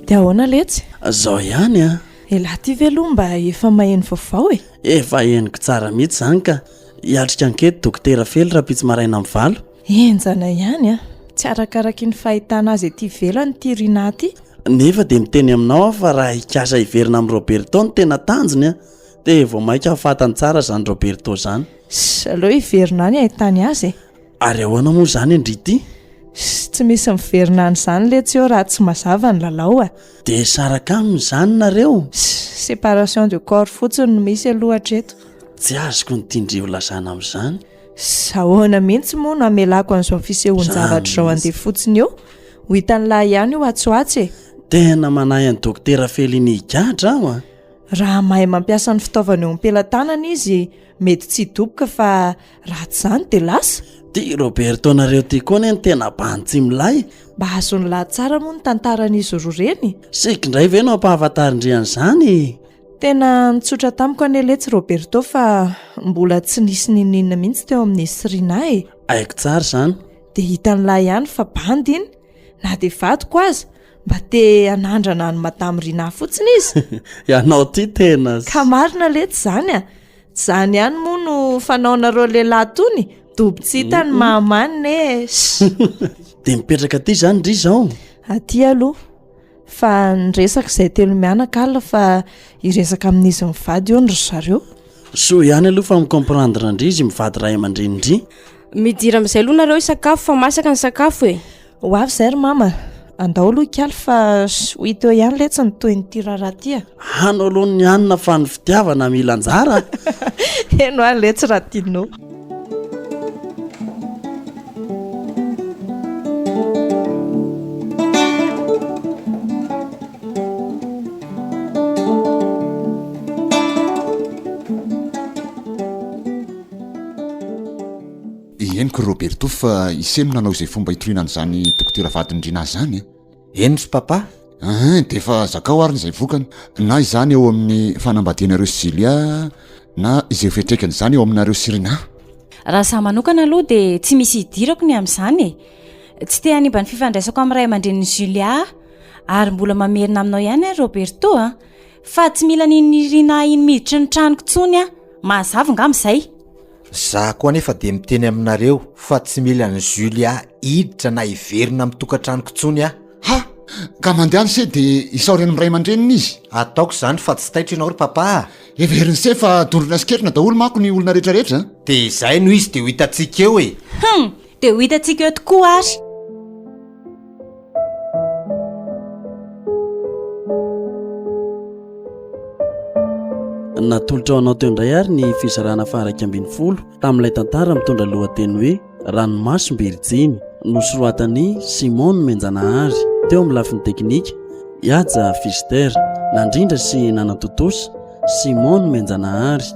Dia ahoana letsy? Zao ihany a! Elah ty ve aloha mba efa maheno vaovao e? Efa henoko tsara mihitsy izany ka! Hiatrika ankety Dokotera Fely rahampitso maraina amin'ny valo. Henjana ihany an! Tsy arakaraky ny fahitana azy ety ivelany ity Rinah ity. Nefa dia miteny aminao aho fa raha hikasa hiverina amin'i Roberto no tena tanjony an! Dia vao mainka ho fantany tsara izany Roberto izany. Ss, aleo hiverina any ahitany azy e! Ary ahoana moa izany ndry ity? Ss, tsy misy miverina any izany letsy eo raha tsy mazava ny lalao a! Dia hisaraka aminy izany nareo? Ss, séparation de corps fotsiny no misy aloha hatreto. Tsy azoko ny tian-dry ho lazana amin'izany. Ss, ahoana mihitsy moa no hamelako an'izao fisehoan-javatra izao handeha fotsiny eo? Ho hitan'lah ihany io atsy ho atsy e! Tena manahy an'i Dokotera Fellini higadra aho a! Raha mahay mampiasa ny fitaovana eo am-pelatanany izy mety tsy hidoboka fa raha tsy izany dia lasa. Ty Roberto nareo ty koa anie no tena bandy tsy milay. Mba azon'lah tsara moa ny tantaran'izy roa ireny? Saiky indray ve no ampahafantarin-dry an'izany e? Tena nitsotra tamiko anie letsy Roberto fa mbola tsy nisy n'inon'inona mihitsy teo amin'izy sy Rinah e! Haiko tsara izany. Dia hitan'lah ihany fa bandy iny, na dia vadiko aza. Mba te hanandrana an'i Madame Rinah fotsiny izy. Ianao ty tena. Ka marina letsy izany a! Tsy izany ihany moa no fanaonareo lehilahy tony, dobo tsy hita ny mahamanina e! Dia mipetraka aty izany ndry izao? Aty aloha. Fa niresaka izay telo mianaka alina fa hiresaka amin'izy mivady hono ry zareo. Soa ihany aloha fa mi-comprendre ndry izy mivady ray aman-dreny ndry. Midira amin'izay aloha nareo hisakafo fa masaka ny sakafo e. Ho avy izay ry mama. Andao aloha ikaly fa ho hita eo ihany letsy ny tohin'ity raharaha ity a. Hano aloha ny hanina fa ny fitiavana mila anjara a. Heno aho letsy raha tianao. Henoko ry Roberto fa ise no nanao izay fomba hitoriana an'izany dokotera vadin'i Rinah izany e. Eny ry papa. Ein, dia efa zakao ary izay vokany, na izany eo amin'ny fanambadianareo sy Julia, na izay ho fiantraikan'izany eo aminareo sy Rinah. Raha izaho manokana aloha dia tsy misy idirako ny amin'izany e. Tsy te hanimba ny fifandraisako amin'ny ray aman-drenin'i Julia aho. Ary mbola mamerina aminao ihany aho Roberto a, fa tsy mila an'iny Rinah iny miditra ny tranoko intsony aho. Mazava angamba izay. Za koa anefa dia miteny aminareo fa tsy mila an'i Julia hiditra na hiverina amin'ny tokantranoko intsony aho. Ha! Ka mandehana se dia isaory any amin'ny ray aman-dreniny izy. Ataoko izany fa tsy taitra ianao ry papa a! Heverin'i se fa dondrona sy ketrina daholo manko ny olona rehetrarehetra a! Dia izay no izy dia ho hitantsika eo e! Hum! Dia ho hitantsika eo tokoa ary! Natolotra ho anao teo indray ary ny fizarana faha-11 tamin'ilay tantara mitondra lohateny hoe Ranomasom-birijiny nosoratan'i Simon Nomenjanahary teo amin'ny lafiny teknika, Ihaja Fister, nandrindra sy nanatontosa, Simon Nomenjanahary.